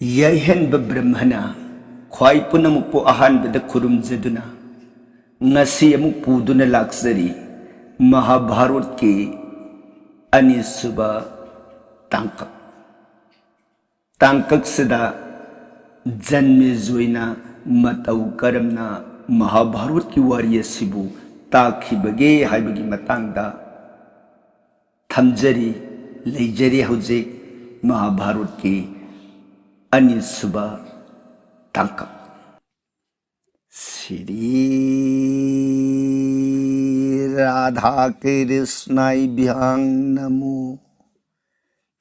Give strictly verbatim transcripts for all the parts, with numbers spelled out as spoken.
ꯌꯥꯏꯍꯟꯕ ꯕ꯭ꯔꯍꯃꯅ ꯈ꯭ꯋꯥꯏ ꯄꯨꯝꯅꯃꯛꯄꯨ ꯑꯍꯥꯟꯕꯗ ꯈꯨꯔꯨꯝꯖꯗꯨꯅ ꯉꯁꯤ ꯑꯃꯨꯛ ꯄꯨꯗꯨꯅ ꯂꯥꯛꯆꯔꯤ ꯃꯍꯥꯚꯥꯔꯠꯀꯤ ꯑꯅꯤꯁꯨꯕ ꯇꯥꯡꯀꯛ꯫ ꯇꯥꯡꯀꯛꯁꯤꯗ ꯖꯟꯃꯦꯖꯣꯏꯅ ꯃꯇꯧ ꯀꯔꯝꯅ ꯃꯍꯥꯚꯥꯔꯠꯀꯤ ꯋꯥꯔꯤ ꯑꯁꯤꯕꯨ ꯇꯥꯛꯈꯤꯕꯒꯦ ꯍꯥꯏꯕꯒꯤ ꯃꯇꯥꯡꯗ ꯊꯝꯖꯔꯤ, ꯂꯩꯖꯔꯤ ꯍꯧꯖꯤꯛ ꯃꯍꯥꯚꯥꯔꯠꯀꯤ ꯑꯅꯤꯁꯨꯕ ꯇꯥꯡꯀꯛ꯫ श्री राधा कृष्णाय भ्यां नमो।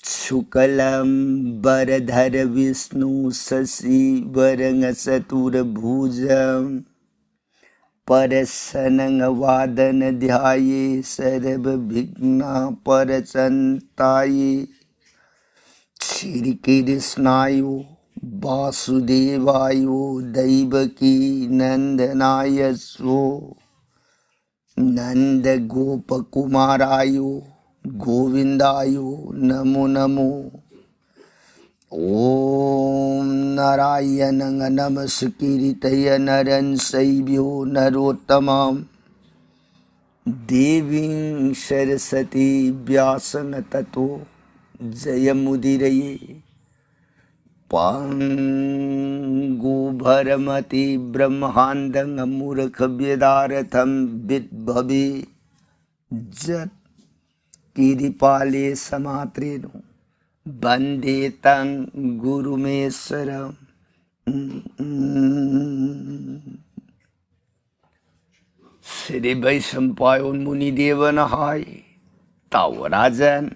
शुक्लं वरधर विष्णु शशिवर्णं चतुर्भुजम्। प्रसन्नं वदनं ध्याये सर्वविघ्नोपशान्तये। श्रीकृष्णाय वासुदेवाय देवकी नन्दनाय च नन्दगोपकुमाराय गोविन्दाय नमो नमो। ॐ नारायणं नमस्कृत्य नरं चैव नरोत्तमम्। देवीं सरस्वतीं व्यासं ततो जयमुदीरये। पङ्गुभ्रमति ब्रह्माण्डं मूर्खव्याधारतं विद्भवे। जत् कृपालि समात्रेणु वन्दे तं गुरुमीश्वरम्। श्री वैशम्पायन मुनिदेवन हाय, ताओ राजन,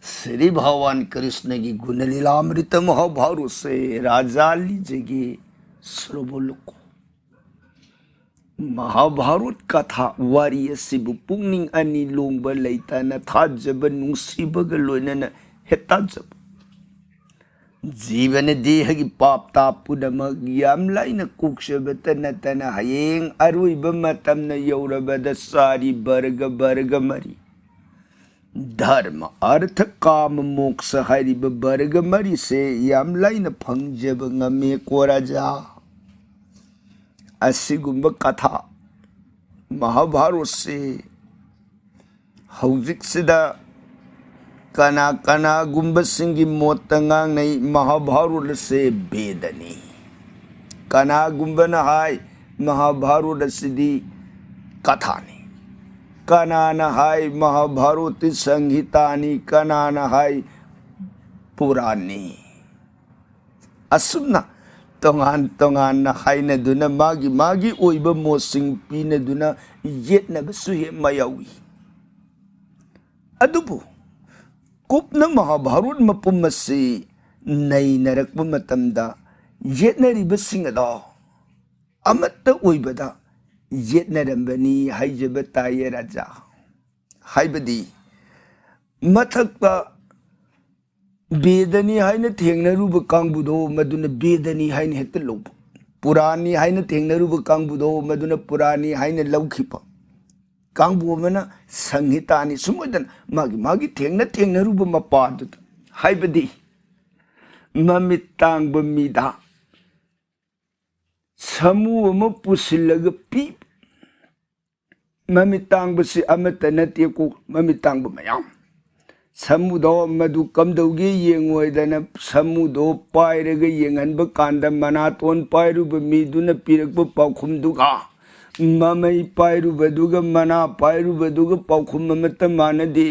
श्री भगवान कृष्ण की गुणलीलामृत महाभारत से राजा लीजिए श्रवण को। ꯃꯍꯥꯚꯥꯔꯠ ꯀꯊꯥ ꯋꯥꯔꯤ ꯑꯁꯤꯕꯨ ꯄꯨꯛꯅꯤꯡ ꯑꯅꯤ ꯂꯣꯡꯕ ꯂꯩꯇꯅ ꯊꯥꯖꯕ ꯅꯨꯡꯁꯤꯕꯒ ꯂꯣꯏꯅꯅ ꯍꯦꯛ ꯇꯥꯖꯕ꯫ ꯖꯤꯕꯅ ꯗꯦꯍꯒꯤ ꯄꯥꯞ ꯇꯥꯞ ꯄꯨꯝꯅꯃꯛ ꯌꯥꯝ ꯂꯥꯏꯅ ꯀꯣꯛꯆꯕꯇ ꯅꯠꯇꯅ ꯍꯌꯦꯡ ꯑꯔꯣꯏꯕ ꯃꯇꯝꯅ ꯌꯧꯔꯕꯗ ꯆꯥꯔꯤ ꯕꯔꯒ ꯕꯔꯒ ꯃꯔꯤ ꯙꯔꯃ, ꯑꯔꯊ, ꯀꯥꯃ, ꯃꯣꯛꯁ ꯍꯥꯏꯔꯤꯕ ꯕꯔꯒ ꯃꯔꯤꯁꯦ ꯌꯥꯝ ꯂꯥꯏꯅ ꯐꯪꯖꯕ ꯉꯝꯃꯦꯀꯣ ꯔꯥꯖꯥ꯫ ꯑꯁꯤꯒꯨꯝꯕ ꯀꯊꯥ ꯃꯍꯥꯚꯥꯔꯠꯁꯤ ꯍꯧꯖꯤꯛꯁꯤꯗ ꯀꯅꯥ ꯀꯅꯥꯒꯨꯝꯕꯁꯤꯡꯒꯤ ꯃꯣꯠꯇ ꯉꯥꯡꯅꯩ, ꯃꯍꯥꯚꯥꯔꯠ ꯑꯁꯦ ꯕꯦꯗꯅꯤ꯫ ꯀꯅꯥꯒꯨꯝꯕꯅ ꯍꯥꯏ, ꯃꯍꯥꯚꯥꯔꯠ ꯑꯁꯤꯗꯤ ꯀꯊꯥꯅꯤ꯫ ꯀꯅꯥꯅ ꯍꯥꯏ, ꯃꯍꯥꯚꯥꯔꯠꯇꯤ ꯁꯪꯍꯤꯇꯥꯅꯤ, ꯀꯅꯥꯅ ꯍꯥꯏ, ꯄꯨꯔꯥꯟꯅꯤ꯫ ꯑꯁꯨꯝꯅ ꯇꯣꯉꯥꯟ ꯇꯣꯉꯥꯟꯅ ꯍꯥꯏꯅꯗꯨꯅ ꯃꯥꯒꯤ ꯃꯥꯒꯤ ꯑꯣꯏꯕ ꯃꯣꯠꯁꯤꯡ ꯄꯤꯅꯗꯨꯅ ꯌꯦꯠꯅꯕꯁꯨ ꯍꯦꯛ ꯃꯥꯌꯥꯎꯏ꯫ ꯑꯗꯨꯕꯨ ꯀꯨꯞꯅ ꯃꯍꯥꯚꯥꯔꯠ ꯃꯄꯨꯝ ꯑꯁꯤ ꯅꯩꯅꯔꯛꯄ ꯃꯇꯝꯗ ꯌꯦꯠꯅꯔꯤꯕꯁꯤꯡ ꯑꯗꯣ ꯑꯃꯠꯇ ꯑꯣꯏꯕꯗ ꯌꯦꯠꯅꯔꯝꯕꯅꯤ ꯍꯥꯏꯖꯕ ꯇꯥꯏꯌꯦ ꯔꯥꯖꯥ꯫ ꯍꯥꯏꯕꯗꯤ ꯃꯊꯛꯇ ꯕꯦꯗꯅꯤ ꯍꯥꯏꯅ ꯊꯦꯡꯅꯔꯨꯕ ꯀꯥꯡꯕꯨꯗꯣ ꯃꯗꯨꯅ ꯕꯦꯗꯅꯤ ꯍꯥꯏꯅ ꯍꯦꯛꯇ ꯂꯧꯕ, ꯄꯨꯔꯥꯟꯅꯤ ꯍꯥꯏꯅ ꯊꯦꯡꯅꯔꯨꯕ ꯀꯥꯡꯕꯨꯗꯣ ꯃꯗꯨꯅ ꯄꯨꯔꯥꯟꯅꯤ ꯍꯥꯏꯅ ꯂꯧꯈꯤꯕ ꯀꯥꯡꯕꯨ ꯑꯃꯅ ꯁꯪꯍꯤꯇꯥꯅꯤ꯫ ꯁꯨꯝ ꯑꯣꯏꯗꯅ ꯃꯥꯒꯤ ꯃꯥꯒꯤ ꯊꯦꯡꯅ ꯊꯦꯡꯅꯔꯨꯕ ꯃꯄꯥꯗꯨꯗ, ꯍꯥꯏꯕꯗꯤ ꯃꯃꯤꯠ ꯇꯥꯡꯕ ꯃꯤꯗ ꯁꯥꯃꯨ ꯑꯃ ꯄꯨꯁꯤꯜꯂꯒ ꯄꯤ꯫ ꯃꯃꯤꯠ ꯇꯥꯡꯕꯁꯤ ꯑꯃꯠꯇ ꯅꯠꯇꯦꯀꯣ, ꯃꯃꯤꯠ ꯇꯥꯡꯕ ꯃꯌꯥꯝ꯫ ꯁꯥꯃꯨꯗꯣ ꯃꯗꯨ ꯀꯝꯗꯧꯒꯦ ꯌꯦꯡꯉꯣꯏꯗꯅ ꯁꯥꯃꯨꯗꯣ ꯄꯥꯏꯔꯒ ꯌꯦꯡꯍꯟꯕ ꯀꯥꯟꯗ ꯃꯅꯥꯇꯣꯟ ꯄꯥꯏꯔꯨꯕ ꯃꯤꯗꯨꯅ ꯄꯤꯔꯛꯄ ꯄꯥꯎꯈꯨꯝꯗꯨꯒ ꯃꯃꯩ ꯄꯥꯏꯔꯨꯕꯗꯨꯒ ꯃꯅꯥ ꯄꯥꯏꯔꯨꯕꯗꯨꯒ ꯄꯥꯎꯈꯨꯝ ꯑꯃꯠꯇ ꯃꯥꯟꯅꯗꯦ꯫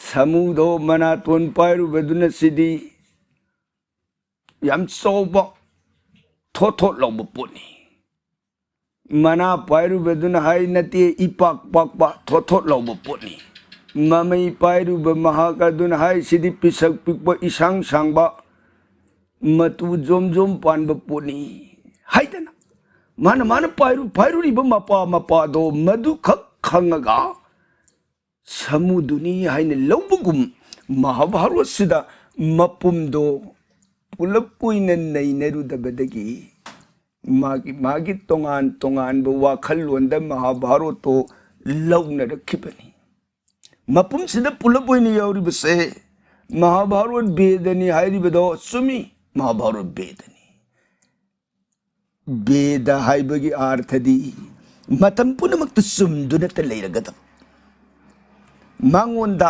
ꯁꯥꯃꯨꯗꯣ ꯃꯅꯥꯇꯣꯟ ꯄꯥꯏꯔꯨꯕꯗꯨꯅ ꯁꯤꯗꯤ ꯌꯥꯝ ꯆꯥꯎꯕ ꯊꯣꯠ ꯊꯣꯠ ꯂꯥꯎꯕ ꯄꯣꯠꯅꯤ꯫ ꯃꯅꯥ ꯄꯥꯏꯔꯨꯕꯗꯨꯅ ꯍꯥꯏ, "ꯅꯠꯇꯦ, ꯏꯄꯥꯛ ꯄꯥꯛꯄ ꯊꯣꯠ ꯊꯣꯠ ꯂꯥꯎꯕ ꯄꯣꯠꯅꯤ"꯫ ꯃꯃꯩ ꯄꯥꯏꯔꯨꯕ ꯃꯍꯥꯛ ꯑꯗꯨꯅ ꯍꯥꯏ, "ꯁꯤꯗꯤ ꯄꯤꯁꯛ ꯄꯤꯛꯄ, ꯏꯁꯥꯡ ꯁꯥꯡꯕ, ꯃꯇꯨ ꯖꯣꯝ ꯖꯣꯝ ꯄꯥꯟꯕ ꯄꯣꯠꯅꯤ" ꯍꯥꯏꯗꯅ ꯃꯥꯅ ꯃꯥꯅ ꯄꯥꯏꯔꯨ ꯄꯥꯏꯔꯨꯔꯤꯕ ꯃꯄꯥ ꯃꯄꯥꯗꯣ ꯃꯗꯨꯈꯛ ꯈꯪꯉꯒ ꯁꯥꯃꯨꯗꯨꯅꯤ ꯍꯥꯏꯅ ꯂꯧꯕꯒꯨꯝ, ꯃꯍꯥꯚꯥꯔꯠꯁꯤꯗ ꯃꯄꯨꯝꯗꯣ ꯄꯨꯂꯞ ꯑꯣꯏꯅ ꯅꯩꯅꯔꯨꯗꯕꯗꯒꯤ ꯃꯥꯒꯤ ꯃꯥꯒꯤ ꯇꯣꯉꯥꯟ ꯇꯣꯉꯥꯟꯕ ꯋꯥꯈꯜꯂꯣꯟꯗ ꯃꯍꯥꯚꯥꯔꯠꯇꯣ ꯂꯧꯅꯔꯛꯈꯤꯕꯅꯤ꯫ ꯃꯄꯨꯝꯁꯤꯗ ꯄꯨꯂꯞ ꯑꯣꯏꯅ ꯌꯥꯎꯔꯤꯕꯁꯦ ꯃꯍꯥꯚꯥꯔꯠ ꯕꯦꯗꯅꯤ ꯍꯥꯏꯔꯤꯕꯗꯣ ꯆꯨꯝꯃꯤ, ꯃꯍꯥꯚꯥꯔꯠ ꯕꯦꯗꯅꯤ꯫ ꯕꯦꯗ ꯍꯥꯏꯕꯒꯤ ꯑꯥꯔꯊꯗꯤ ꯃꯇꯝ ꯄꯨꯝꯅꯃꯛꯇ ꯆꯨꯝꯗꯨꯅꯇ ꯂꯩꯔꯒꯗꯕ, ꯃꯉꯣꯟꯗ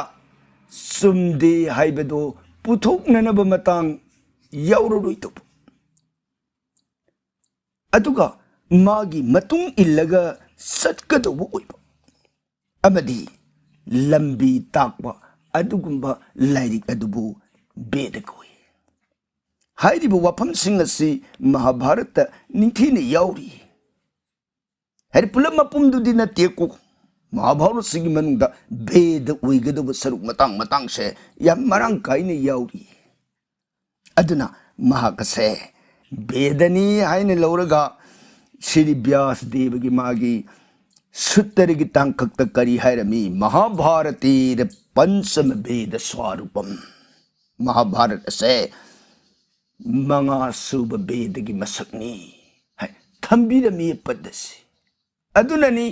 ꯆꯨꯝꯗꯦ ꯍꯥꯏꯕꯗꯣ ꯄꯨꯊꯣꯛꯅꯅꯕ ꯃꯇꯥꯡ ꯌꯥꯎꯔꯔꯣꯏꯗꯧꯕ, ꯑꯗꯨꯒ ꯃꯥꯒꯤ ꯃꯇꯨꯡ ꯏꯜꯂꯒ ꯆꯠꯀꯗꯧꯕ ꯑꯣꯏꯕ ꯑꯃꯗꯤ ꯂꯝꯕꯤ ꯇꯥꯛꯄ ꯑꯗꯨꯒꯨꯝꯕ ꯂꯥꯏꯔꯤꯛ ꯑꯗꯨꯕꯨ ꯕꯦꯗ ꯀꯧꯏ꯫ ꯍꯥꯏꯔꯤꯕ ꯋꯥꯐꯝꯁꯤꯡ ꯑꯁꯤ ꯃꯍꯥꯚꯥꯔꯠꯇ ꯅꯤꯡꯊꯤꯅ ꯌꯥꯎꯔꯤ꯫ ꯍꯥꯏꯗꯤ ꯄꯨꯂꯞ ꯃꯄꯨꯝꯗꯨꯗꯤ ꯅꯠꯇꯦꯀꯣ꯫ ꯃꯍꯥꯚꯥꯔꯠꯁꯤꯒꯤ ꯃꯅꯨꯡꯗ ꯕꯦꯗ ꯑꯣꯏꯒꯗꯧꯕ ꯁꯔꯨꯛ ꯃꯇꯥꯡ ꯃꯇꯥꯡꯁꯦ ꯌꯥꯝ ꯃꯔꯥꯡ ꯀꯥꯏꯅ ꯌꯥꯎꯔꯤ꯫ ꯑꯗꯨꯅ ꯃꯍꯥꯛ ꯑꯁꯦ ꯕꯦꯗꯅꯤ ꯍꯥꯏꯅ ꯂꯧꯔꯒ ꯁ꯭ꯔꯤ ꯕ꯭ꯌꯥꯁ ꯗꯦꯕꯒꯤ ꯃꯥꯒꯤ ꯁꯨꯠꯇꯔꯒꯤ ꯇꯥꯡꯀꯛꯇ ꯀꯔꯤ ꯍꯥꯏꯔꯝꯃꯤ? "ꯃꯍꯥꯚꯥꯔꯇꯤꯔ ꯄꯟꯆꯃ ꯕꯦꯗ ꯁ꯭ꯋꯥꯔꯨꯄꯝ"꯫ ꯃꯍꯥꯚꯥꯔꯠ ꯑꯁꯦ ꯃꯉꯥ ꯁꯨꯕ ꯕꯦꯗꯒꯤ ꯃꯁꯛꯅꯤ ꯍꯥꯏ ꯊꯝꯕꯤꯔꯝꯃꯤ ꯄꯗ ꯑꯁꯤ꯫ ꯑꯗꯨꯅꯅꯤ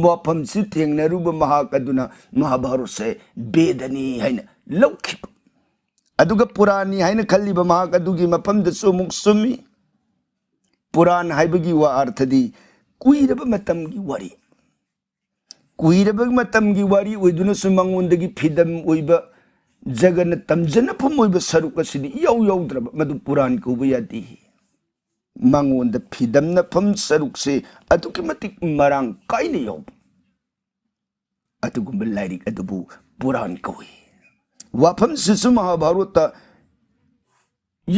ꯋꯥꯐꯝꯁꯤ ꯊꯦꯡꯅꯔꯨꯕ ꯃꯍꯥꯛ ꯑꯗꯨꯅ ꯃꯍꯥꯚꯥꯔꯠꯁꯦ ꯕꯦꯗꯅꯤ ꯍꯥꯏꯅ ꯂꯧꯈꯤꯕ꯫ ꯑꯗꯨꯒ ꯄꯨꯔꯥꯟꯅꯤ ꯍꯥꯏꯅ ꯈꯜꯂꯤꯕ ꯃꯍꯥꯛ ꯑꯗꯨꯒꯤ ꯃꯐꯝꯗꯁꯨ ꯑꯃꯨꯛ ꯆꯨꯝꯃꯤ꯫ ꯄꯨꯔꯥꯟ ꯍꯥꯏꯕꯒꯤ ꯋꯥ ꯑꯥꯔꯊꯗꯤ ꯀꯨꯏꯔꯕ ꯃꯇꯝꯒꯤ ꯋꯥꯔꯤ꯫ ꯀꯨꯏꯔꯕ ꯃꯇꯝꯒꯤ ꯋꯥꯔꯤ ꯑꯣꯏꯗꯨꯅꯁꯨ ꯃꯉꯣꯟꯗꯒꯤ ꯐꯤꯗꯝ ꯑꯣꯏꯕ, ꯖꯒꯅ ꯇꯝꯖꯅꯐꯝ ꯑꯣꯏꯕ ꯁꯔꯨꯛ ꯑꯁꯤꯗꯤ ꯏꯌꯥꯎ ꯌꯥꯎꯗ꯭ꯔꯕ, ꯃꯗꯨ ꯄꯨꯔꯥꯟ ꯀꯧꯕ ꯌꯥꯗꯦ꯫ ꯃꯉꯣꯟꯗ ꯐꯤꯗꯝꯅꯐꯝ ꯁꯔꯨꯛꯁꯦ ꯑꯗꯨꯛꯀꯤ ꯃꯇꯤꯛ ꯃꯔꯥꯡ ꯀꯥꯏꯅ ꯌꯥꯎꯕ ꯑꯗꯨꯒꯨꯝꯕ ꯂꯥꯏꯔꯤꯛ ꯑꯗꯨꯕꯨ ꯄꯨꯔꯥꯟ ꯀꯧꯏ꯫ ꯋꯥꯐꯝꯁꯤꯁꯨ ꯃꯍꯥꯚꯥꯔꯠꯇ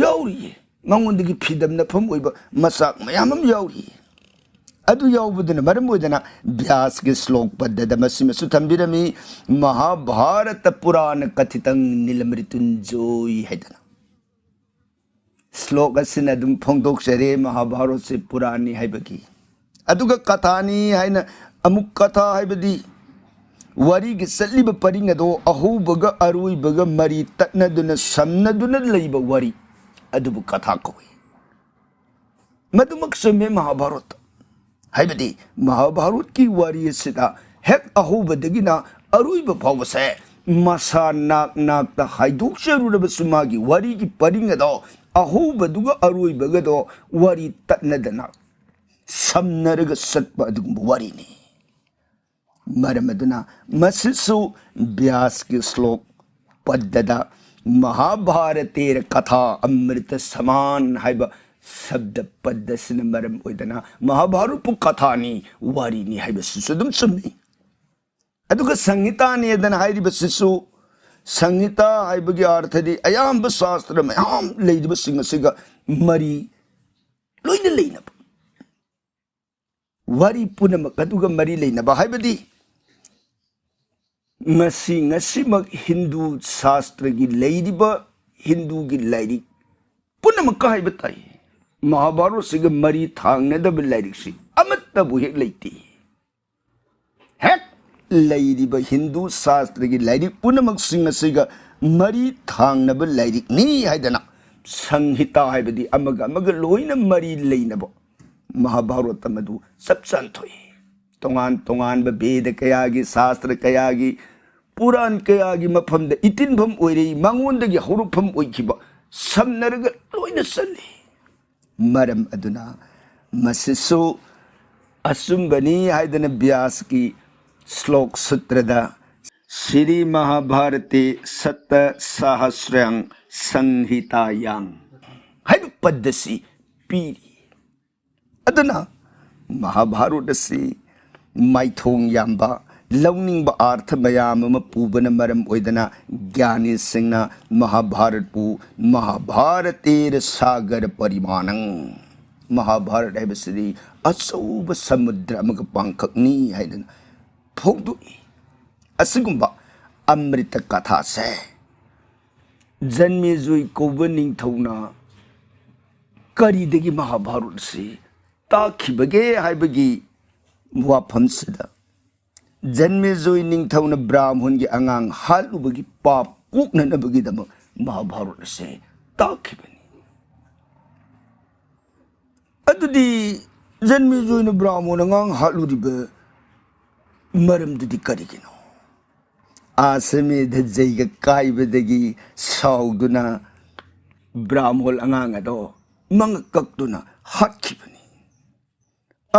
ꯌꯥꯎꯔꯤꯌꯦ꯫ ꯃꯉꯣꯟꯗꯒꯤ ꯐꯤꯗꯝꯅꯐꯝ ꯑꯣꯏꯕ ꯃꯆꯥꯛ ꯃꯌꯥꯝ ꯑꯃ ꯌꯥꯎꯔꯤꯌꯦ꯫ ꯑꯗꯨ ꯌꯥꯎꯕꯗꯨꯅ ꯃꯔꯝ ꯑꯣꯏꯗꯅ ꯕ꯭ꯌꯥꯁꯀꯤ ꯁ꯭ꯂꯣꯛ ꯄꯗꯗ ꯃꯁꯤꯃꯁꯨ ꯊꯝꯕꯤꯔꯝꯃꯤ, "ꯃꯍꯥꯚꯥꯔꯠ ꯄꯨꯔꯥꯟ ꯀꯊꯤꯇꯪ ꯅꯤꯂꯃ꯭ꯔꯤꯇꯨꯟꯖꯣꯏ" ꯍꯥꯏꯗꯅ꯫ ꯁ꯭ꯂꯣꯛ ꯑꯁꯤꯅ ꯑꯗꯨꯝ ꯐꯣꯡꯗꯣꯛꯆꯔꯦ ꯃꯍꯥꯚꯥꯔꯠꯁꯤ ꯄꯨꯔꯥꯟꯅꯤ ꯍꯥꯏꯕꯒꯤ꯫ ꯑꯗꯨꯒ ꯀꯊꯥꯅꯤ ꯍꯥꯏꯅ ꯑꯃꯨꯛ, ꯀꯊꯥ ꯍꯥꯏꯕꯗꯤ ꯋꯥꯔꯤꯒꯤ ꯆꯠꯂꯤꯕ ꯄꯔꯤꯡ ꯑꯗꯣ ꯑꯍꯧꯕꯒ ꯑꯔꯣꯏꯕꯒ ꯃꯔꯤ ꯇꯠꯅꯗꯨꯅ ꯁꯝꯅꯗꯨꯅ ꯂꯩꯕ ꯋꯥꯔꯤ ꯑꯗꯨꯕꯨ ꯀꯊꯥ ꯀꯧꯏ꯫ ꯃꯗꯨꯃꯛ ꯆꯨꯝꯃꯦ ꯃꯍꯥꯚꯥꯔꯠꯇ꯫ ꯍꯥꯏꯕꯗꯤ ꯃꯍꯥꯚꯥꯔꯠꯀꯤ ꯋꯥꯔꯤ ꯑꯁꯤꯗ ꯍꯦꯛ ꯑꯍꯧꯕꯗꯒꯤꯅ ꯑꯔꯣꯏꯕ ꯐꯥꯎꯕꯁꯦ ꯃꯁꯥ ꯅꯥꯛ ꯅꯥꯛꯇ ꯍꯥꯏꯗꯣꯛꯆꯔꯨꯔꯕꯁꯨ, ꯃꯥꯒꯤ ꯋꯥꯔꯤꯒꯤ ꯄꯔꯤꯡ ꯑꯗꯣ ꯑꯍꯧꯕꯗꯨꯒ ꯑꯔꯣꯏꯕꯒꯗꯣ ꯋꯥꯔꯤ ꯇꯠꯅꯗꯅ ꯁꯝꯅꯔꯒ ꯆꯠꯄ ꯑꯗꯨꯒꯨꯝꯕ ꯋꯥꯔꯤꯅꯤ꯫ ꯃꯔꯝ ꯑꯗꯨꯅ ꯃꯁꯤꯁꯨ ꯕ꯭ꯌꯥꯁꯀꯤ ꯁ꯭ꯂꯣꯛ ꯄꯗꯗ "ꯃꯍꯥꯚꯥꯔꯇꯦꯔ ꯀꯊꯥ ꯑꯃ꯭ꯔꯤꯇ ꯁꯃꯥꯟ" ꯍꯥꯏꯕ ꯁꯕꯗ ꯄꯗ ꯑꯁꯤꯅ ꯃꯔꯝ ꯑꯣꯏꯗꯅ ꯃꯍꯥꯚꯥꯔꯠꯄꯨ ꯀꯊꯥꯅꯤ, ꯋꯥꯔꯤꯅꯤ ꯍꯥꯏꯕꯁꯤꯁꯨ ꯑꯗꯨꯝ ꯆꯨꯝꯃꯤ꯫ ꯑꯗꯨꯒ ꯁꯪꯍꯤꯇꯥꯅꯦꯗꯅ ꯍꯥꯏꯔꯤꯕꯁꯤꯁꯨ, ꯁꯪꯍꯤꯇꯥ ꯍꯥꯏꯕꯒꯤ ꯑꯥꯔꯊꯗꯤ ꯑꯌꯥꯝꯕ ꯁꯥꯁꯇ꯭ꯔ ꯃꯌꯥꯝ ꯂꯩꯔꯤꯕꯁꯤꯡ ꯑꯁꯤꯒ ꯃꯔꯤ ꯂꯣꯏꯅ ꯂꯩꯅꯕ, ꯋꯥꯔꯤ ꯄꯨꯝꯅꯃꯛ ꯑꯗꯨꯒ ꯃꯔꯤ ꯂꯩꯅꯕ ꯍꯥꯏꯕꯗꯤ, ꯃꯁꯤ ꯉꯁꯤꯃꯛ ꯍꯤꯟꯗꯨ ꯁꯥꯁꯇ꯭ꯔꯒꯤ ꯂꯩꯔꯤꯕ ꯍꯤꯟꯗꯨꯒꯤ ꯂꯥꯏꯔꯤꯛ ꯄꯨꯝꯅꯃꯛꯀ ꯍꯥꯏꯕ ꯇꯥꯏ꯫ ꯃꯍꯥꯚꯥꯔꯠꯁꯤꯒ ꯃꯔꯤ ꯊꯥꯡꯅꯗꯕ ꯂꯥꯏꯔꯤꯛꯁꯤ ꯑꯃꯠꯇꯕꯨ ꯍꯦꯛ ꯂꯩꯇꯦ꯫ ꯍꯦꯛ ꯂꯩꯔꯤꯕ ꯍꯤꯟꯗꯨ ꯁꯥꯁꯇ꯭ꯔꯒꯤ ꯂꯥꯏꯔꯤꯛ ꯄꯨꯝꯅꯃꯛꯁꯤꯡ ꯑꯁꯤꯒ ꯃꯔꯤ ꯊꯥꯡꯅꯕ ꯂꯥꯏꯔꯤꯛꯅꯤ ꯍꯥꯏꯗꯅ, ꯁꯪꯍꯤꯇꯥ ꯍꯥꯏꯕꯗꯤ ꯑꯃꯒ ꯑꯃꯒ ꯂꯣꯏꯅ ꯃꯔꯤ ꯂꯩꯅꯕ ꯃꯍꯥꯚꯥꯔꯠ ꯑꯃꯗꯨ ꯆꯞ ꯆꯥꯅ ꯊꯣꯛꯏ꯫ ꯇꯣꯉꯥꯟ ꯇꯣꯉꯥꯟꯕ ꯚꯦꯗ ꯀꯌꯥꯒꯤ, ꯁꯥꯁꯇ꯭ꯔ ꯀꯌꯥꯒꯤ, ꯄꯨꯔꯥꯟ ꯀꯌꯥꯒꯤ ꯃꯐꯝꯗ ꯏꯇꯤꯟꯐꯝ ꯑꯣꯏꯔꯛꯏ, ꯃꯉꯣꯟꯗꯒꯤ ꯍꯧꯔꯛꯐꯝ ꯑꯣꯏꯈꯤꯕ ꯁꯝꯅꯔꯒ ꯂꯣꯏꯅ ꯆꯜꯂꯤ꯫ ꯃꯔꯝ ꯑꯗꯨꯅ ꯃꯁꯤꯁꯨ ꯑꯆꯨꯝꯕꯅꯤ ꯍꯥꯏꯗꯅ ꯕ꯭ꯌꯥꯁꯀꯤ ꯁ꯭ꯂꯣꯛ ꯁꯨꯇ꯭ꯔꯗ "ꯁ꯭ꯔꯤ ꯃꯍꯥꯚꯥꯔꯇꯤ ꯁꯠꯇ ꯁꯍꯁ꯭ꯔꯌꯪ ꯁꯪꯍꯤꯇꯥꯌꯥꯡ" ꯍꯥꯏꯕ ꯄꯗ ꯑꯁꯤ ꯄꯤꯔꯤ꯫ ꯑꯗꯨꯅ ꯃꯍꯥꯚꯥꯔꯠ ꯑꯁꯤ ꯃꯥꯏꯊꯣꯡ ꯌꯥꯝꯕ, ꯂꯧꯅꯤꯡꯕ ꯑꯥꯔꯊ ꯃꯌꯥꯝ ꯑꯃ ꯄꯨꯕꯅ ꯃꯔꯝ ꯑꯣꯏꯗꯅ ꯒ꯭ꯌꯥꯅꯤꯁꯤꯡꯅ ꯃꯍꯥꯚꯥꯔꯠꯄꯨ "ꯃꯍꯥꯚꯥꯔꯇꯦꯔ ꯁꯥꯒꯔ ꯄꯔꯤꯃꯥꯅꯪ", ꯃꯍꯥꯚꯥꯔꯠ ꯍꯥꯏꯕꯁꯤꯗꯤ ꯑꯆꯧꯕ ꯁꯃꯨꯗ꯭ꯔ ꯑꯃꯒ ꯄꯥꯡꯈꯛꯅꯤ ꯍꯥꯏꯗꯅ ꯐꯣꯡꯗꯣꯛꯏ꯫ ꯑꯁꯤꯒꯨꯝꯕ ꯑꯃ꯭ꯔꯤꯇ ꯀꯊꯥꯁꯦ ꯖꯟꯃꯦꯖꯣꯏ ꯀꯧꯕ ꯅꯤꯡꯊꯧꯅ ꯀꯔꯤꯗꯒꯤ ꯃꯍꯥꯚꯥꯔꯠꯁꯤ ꯇꯥꯛꯈꯤꯕꯒꯦ ꯍꯥꯏꯕꯒꯤ ꯋꯥꯐꯝꯁꯤꯗ, ꯖꯟꯃꯦꯖꯣꯏ ꯅꯤꯡꯊꯧꯅ ꯕ꯭ꯔꯥꯍꯃꯟꯒꯤ ꯑꯉꯥꯡ ꯍꯥꯠꯂꯨꯕꯒꯤ ꯄꯥꯞ ꯀꯣꯛꯅꯅꯕꯒꯤꯗꯃꯛ ꯃꯍꯥꯚꯥꯔꯠ ꯑꯁꯦ ꯇꯥꯛꯈꯤꯕꯅꯤ꯫ ꯑꯗꯨꯗꯤ ꯖꯟꯃꯦꯖꯣꯏꯅ ꯕ꯭ꯔꯥꯍꯃꯟ ꯑꯉꯥꯡ ꯍꯥꯠꯂꯨꯔꯤꯕ ꯃꯔꯝꯗꯨꯗꯤ ꯀꯔꯤꯒꯤꯅꯣ? ꯑꯥꯁꯃꯦꯙ ꯖꯩꯒ ꯀꯥꯏꯕꯗꯒꯤ ꯁꯥꯎꯗꯨꯅ ꯕ꯭ꯔꯥꯍꯃꯣꯟ ꯑꯉꯥꯡ ꯑꯗꯣ ꯃꯉꯛ ꯀꯛꯇꯨꯅ ꯍꯥꯠꯈꯤꯕꯅꯤ꯫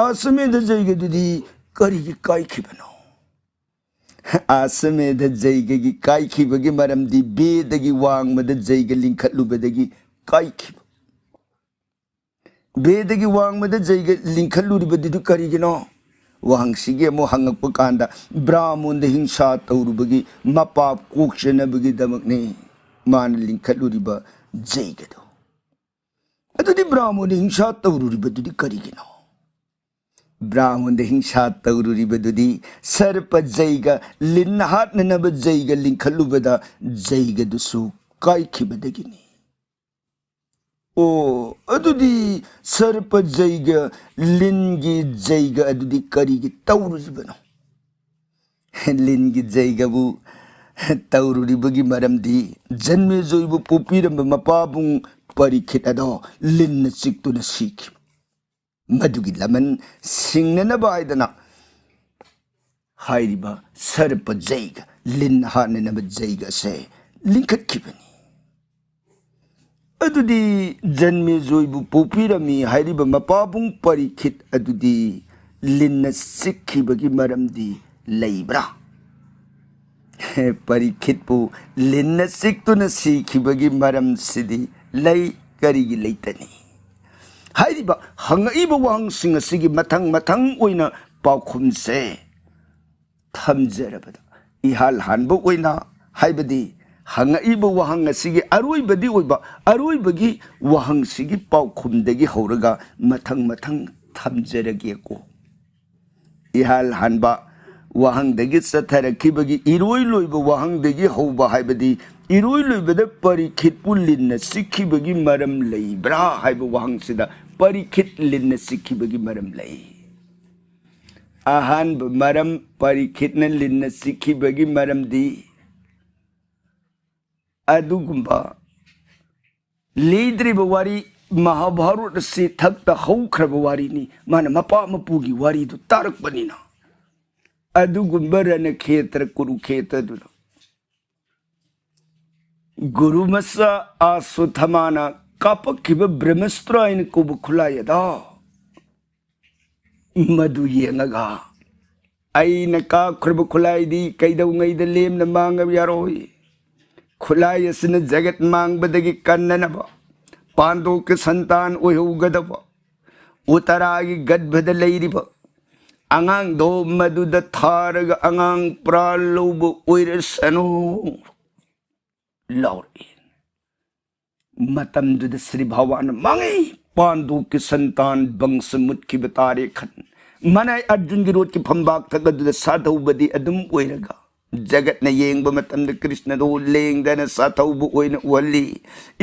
ꯑꯥꯁꯃꯦꯙ ꯖꯩꯒꯗꯨꯗꯤ ꯀꯔꯤꯒꯤ ꯀꯥꯏꯈꯤꯕꯅꯣ? ꯑꯥꯁꯃꯦꯙ ꯖꯩꯒꯒꯤ ꯀꯥꯏꯈꯤꯕꯒꯤ ꯃꯔꯝꯗꯤ ꯕꯦꯗꯒꯤ ꯋꯥꯡꯃꯗ ꯖꯩꯒ ꯂꯤꯡꯈꯠꯂꯨꯕꯗꯒꯤ ꯀꯥꯏꯈꯤꯕ꯫ ꯕꯦꯗꯒꯤ ꯋꯥꯡꯃꯗ ꯖꯩꯒ ꯂꯤꯡꯈꯠꯂꯨꯔꯤꯕꯗꯨꯗꯤ ꯀꯔꯤꯒꯤꯅꯣ? ꯋꯥꯍꯪꯁꯤꯒꯤ ꯑꯃꯨꯛ ꯍꯪꯉꯛꯄ ꯀꯥꯟꯗ, ꯕ꯭ꯔꯥꯍꯃꯣꯟꯗ ꯍꯤꯡꯁꯥ ꯇꯧꯔꯨꯕꯒꯤ ꯃꯄꯥꯞ ꯀꯣꯛꯆꯅꯕꯒꯤꯗꯃꯛꯅꯤ ꯃꯥꯅ ꯂꯤꯡꯈꯠꯂꯨꯔꯤꯕ ꯖꯩꯒꯗꯣ꯫ ꯑꯗꯨꯗꯤ ꯕ꯭ꯔꯥꯍꯃꯣꯟꯗ ꯍꯤꯡꯁꯥ ꯇꯧꯔꯨꯔꯤꯕꯗꯨꯗꯤ ꯀꯔꯤꯒꯤꯅꯣ? ꯕ꯭ꯔꯥꯍꯃꯣꯟꯗ ꯍꯤꯡꯁꯥ ꯇꯧꯔꯨꯔꯤꯕꯗꯨꯗꯤ ꯁꯔꯄ ꯖꯩꯒ, ꯂꯤꯟ ꯍꯥꯠꯅꯅꯕ ꯖꯩꯒ ꯂꯤꯡꯈꯠꯂꯨꯕꯗ ꯖꯩꯒꯗꯨꯁꯨ ꯀꯥꯏꯈꯤꯕꯗꯒꯤꯅꯤ꯫ ꯑꯣ, ꯑꯗꯨꯗꯤ ꯁꯔꯄ ꯖꯩꯒ, ꯂꯤꯟꯒꯤ ꯖꯩꯒ ꯑꯗꯨꯗꯤ ꯀꯔꯤꯒꯤ ꯇꯧꯔꯨꯔꯤꯕꯅꯣ? ꯂꯤꯟꯒꯤ ꯖꯩꯒꯕꯨ ꯇꯧꯔꯨꯔꯤꯕꯒꯤ ꯃꯔꯝꯗꯤ ꯖꯟꯃꯦꯖꯣꯏꯕꯨ ꯄꯣꯛꯄꯤꯔꯝꯕ ꯃꯄꯥꯕꯨꯡ ꯄꯔꯤꯈꯤꯠ ꯑꯗꯣ ꯂꯤꯟꯅ ꯆꯤꯛꯇꯨꯅ ꯁꯤꯈꯤꯕ꯫ ꯃꯗꯨꯒꯤ ꯂꯃꯟ ꯁꯤꯡꯅꯅꯕ ꯍꯥꯏꯗꯅ ꯍꯥꯏꯔꯤꯕ ꯁꯔꯄ ꯖꯩꯒ, ꯂꯤꯟ ꯍꯥꯠꯅꯅꯕ ꯖꯩꯒ ꯑꯁꯦ ꯂꯤꯡꯈꯠꯈꯤꯕꯅꯤ꯫ ꯑꯗꯨꯗꯤ ꯖꯟꯃꯦꯖꯣꯏꯕꯨ ꯄꯣꯛꯄꯤꯔꯝꯃꯤ ꯍꯥꯏꯔꯤꯕ ꯃꯄꯥꯕꯨꯡ ꯄꯔꯤꯈꯤꯠ ꯑꯗꯨꯗꯤ ꯂꯤꯟꯅ ꯆꯤꯛꯈꯤꯕꯒꯤ ꯃꯔꯝꯗꯤ ꯂꯩꯕ꯭ꯔꯥ? ꯄꯔꯤꯈꯤꯠꯄꯨ ꯂꯤꯟꯅ ꯆꯤꯛꯇꯨꯅ ꯁꯤꯈꯤꯕꯒꯤ ꯃꯔꯝꯁꯤꯗꯤ ꯂꯩ, ꯀꯔꯤꯒꯤ ꯂꯩꯇꯅꯤ? ꯍꯥꯏꯔꯤꯕ ꯍꯪꯉꯛꯏꯕ ꯋꯥꯍꯪꯁꯤꯡ ꯑꯁꯤꯒꯤ ꯃꯊꯪ ꯃꯊꯪ ꯑꯣꯏꯅ ꯄꯥꯎꯈꯨꯝꯁꯦ ꯊꯝꯖꯔꯕꯗ, ꯏꯍꯥꯟ ꯍꯥꯟꯕ ꯑꯣꯏꯅ, ꯍꯥꯏꯕꯗꯤ ꯍꯪꯉꯛꯏꯕ ꯋꯥꯍꯪ ꯑꯁꯤꯒꯤ ꯑꯔꯣꯏꯕꯗꯤ ꯑꯣꯏꯕ, ꯑꯔꯣꯏꯕꯒꯤ ꯋꯥꯍꯪꯁꯤꯒꯤ ꯄꯥꯎꯈꯨꯝꯗꯒꯤ ꯍꯧꯔꯒ ꯃꯊꯪ ꯃꯊꯪ ꯊꯝꯖꯔꯒꯦꯀꯣ꯫ ꯏꯍꯥꯟ ꯍꯥꯟꯕ ꯋꯥꯍꯪꯗꯒꯤ ꯆꯠꯊꯔꯛꯈꯤꯕꯒꯤ ꯏꯔꯣꯏ ꯂꯣꯏꯕ ꯋꯥꯍꯪꯗꯒꯤ ꯍꯧꯕ, ꯍꯥꯏꯕꯗꯤ ꯏꯔꯣꯏ ꯂꯣꯏꯕꯗ ꯄꯔꯤꯈꯤꯠꯄꯨ ꯂꯤꯟꯅ ꯆꯤꯛꯈꯤꯕꯒꯤ ꯃꯔꯝ ꯂꯩꯕ꯭ꯔꯥ ꯍꯥꯏꯕ ꯋꯥꯍꯪꯁꯤꯗ, ꯄꯔꯤꯈꯤꯠ ꯂꯤꯟꯅ ꯆꯤꯛꯈꯤꯕꯒꯤ ꯃꯔꯝ ꯂꯩ꯫ ꯑꯍꯥꯟꯕ ꯃꯔꯝ, ꯄꯔꯤꯈꯤꯠꯅ ꯂꯤꯟꯅ ꯆꯤꯛꯈꯤꯕꯒꯤ ꯃꯔꯝꯗꯤ ꯑꯗꯨꯒꯨꯝꯕ ꯂꯤꯗ꯭ꯔꯤꯕ ꯋꯥꯔꯤ, ꯃꯍꯥꯚꯥꯔꯠ ꯑꯁꯤ ꯊꯛꯇ ꯍꯧꯈ꯭ꯔꯕ ꯋꯥꯔꯤꯅꯤ꯫ ꯃꯥꯅ ꯃꯄꯥ ꯃꯄꯨꯒꯤ ꯋꯥꯔꯤꯗꯨ ꯇꯥꯔꯛꯄꯅꯤꯅ꯫ ꯑꯗꯨꯒꯨꯝꯕ ꯔꯅꯈꯦꯇ꯭ꯔ ꯀꯨꯔꯨꯈꯦꯇ꯭ꯔꯗꯨꯗ ꯒꯨꯔꯨ ꯃꯆꯥ ꯑꯁꯣꯊꯃꯥꯅ ꯀꯥꯞꯄꯛꯈꯤꯕ ꯕ꯭ꯔꯍꯃꯁꯇ꯭ꯔ ꯍꯥꯏꯅ ꯀꯧꯕ ꯈꯨꯠꯂꯥꯏ ꯑꯗꯣ, ꯃꯗꯨ ꯌꯦꯡꯉꯒ ꯑꯩꯅ ꯀꯥꯞꯈ꯭ꯔꯕ ꯈꯨꯠꯂꯥꯏꯗꯤ ꯀꯩꯗꯧꯉꯩꯗ ꯂꯦꯝꯅ ꯃꯥꯡꯉꯕ ꯌꯥꯔꯣꯏ꯫ ꯈꯨꯠꯂꯥꯏ ꯑꯁꯤꯅ ꯖꯒꯠ ꯃꯥꯡꯕꯗꯒꯤ ꯀꯟꯅꯅꯕ, ꯄꯥꯟꯗꯣꯛꯀꯤ ꯁꯟꯇꯥꯟ ꯑꯣꯏꯍꯧꯒꯗꯕ ꯎꯇꯔꯥꯒꯤ ꯒꯔꯚꯗ ꯂꯩꯔꯤꯕ ꯑꯉꯥꯡꯗꯣ ꯃꯗꯨꯗ ꯊꯥꯔꯒ ꯑꯉꯥꯡ ꯄ꯭ꯔꯥꯟ ꯂꯧꯕ ꯑꯣꯏꯔꯁꯅꯨ ꯂꯥꯎꯔꯛꯏ꯫ ꯃꯇꯝꯗꯨꯗ ꯁ꯭ꯔꯤ ꯚꯒꯋꯥꯟꯅ ꯃꯥꯡꯉꯤ, ꯄꯥꯟꯗꯨꯒꯤ ꯁꯟꯇꯥꯟ ꯕꯪꯁ ꯃꯨꯠꯈꯤꯕ ꯇꯥꯔꯦ ꯈꯟ꯫ ꯃꯅꯥꯏ ꯑꯔꯖꯨꯟꯒꯤ ꯔꯣꯠꯀꯤ ꯐꯝꯕꯥꯛ ꯊꯛ ꯑꯗꯨꯗ ꯁꯥꯊꯧꯕꯗꯤ ꯑꯗꯨꯝ ꯑꯣꯏꯔꯒ, ꯖꯒꯠꯅ ꯌꯦꯡꯕ ꯃꯇꯝꯗ ꯀ꯭ꯔꯤꯁꯅꯗꯣ ꯂꯦꯡꯗꯅ ꯁꯥꯊꯧꯕ ꯑꯣꯏꯅ ꯎꯍꯜꯂꯤ꯫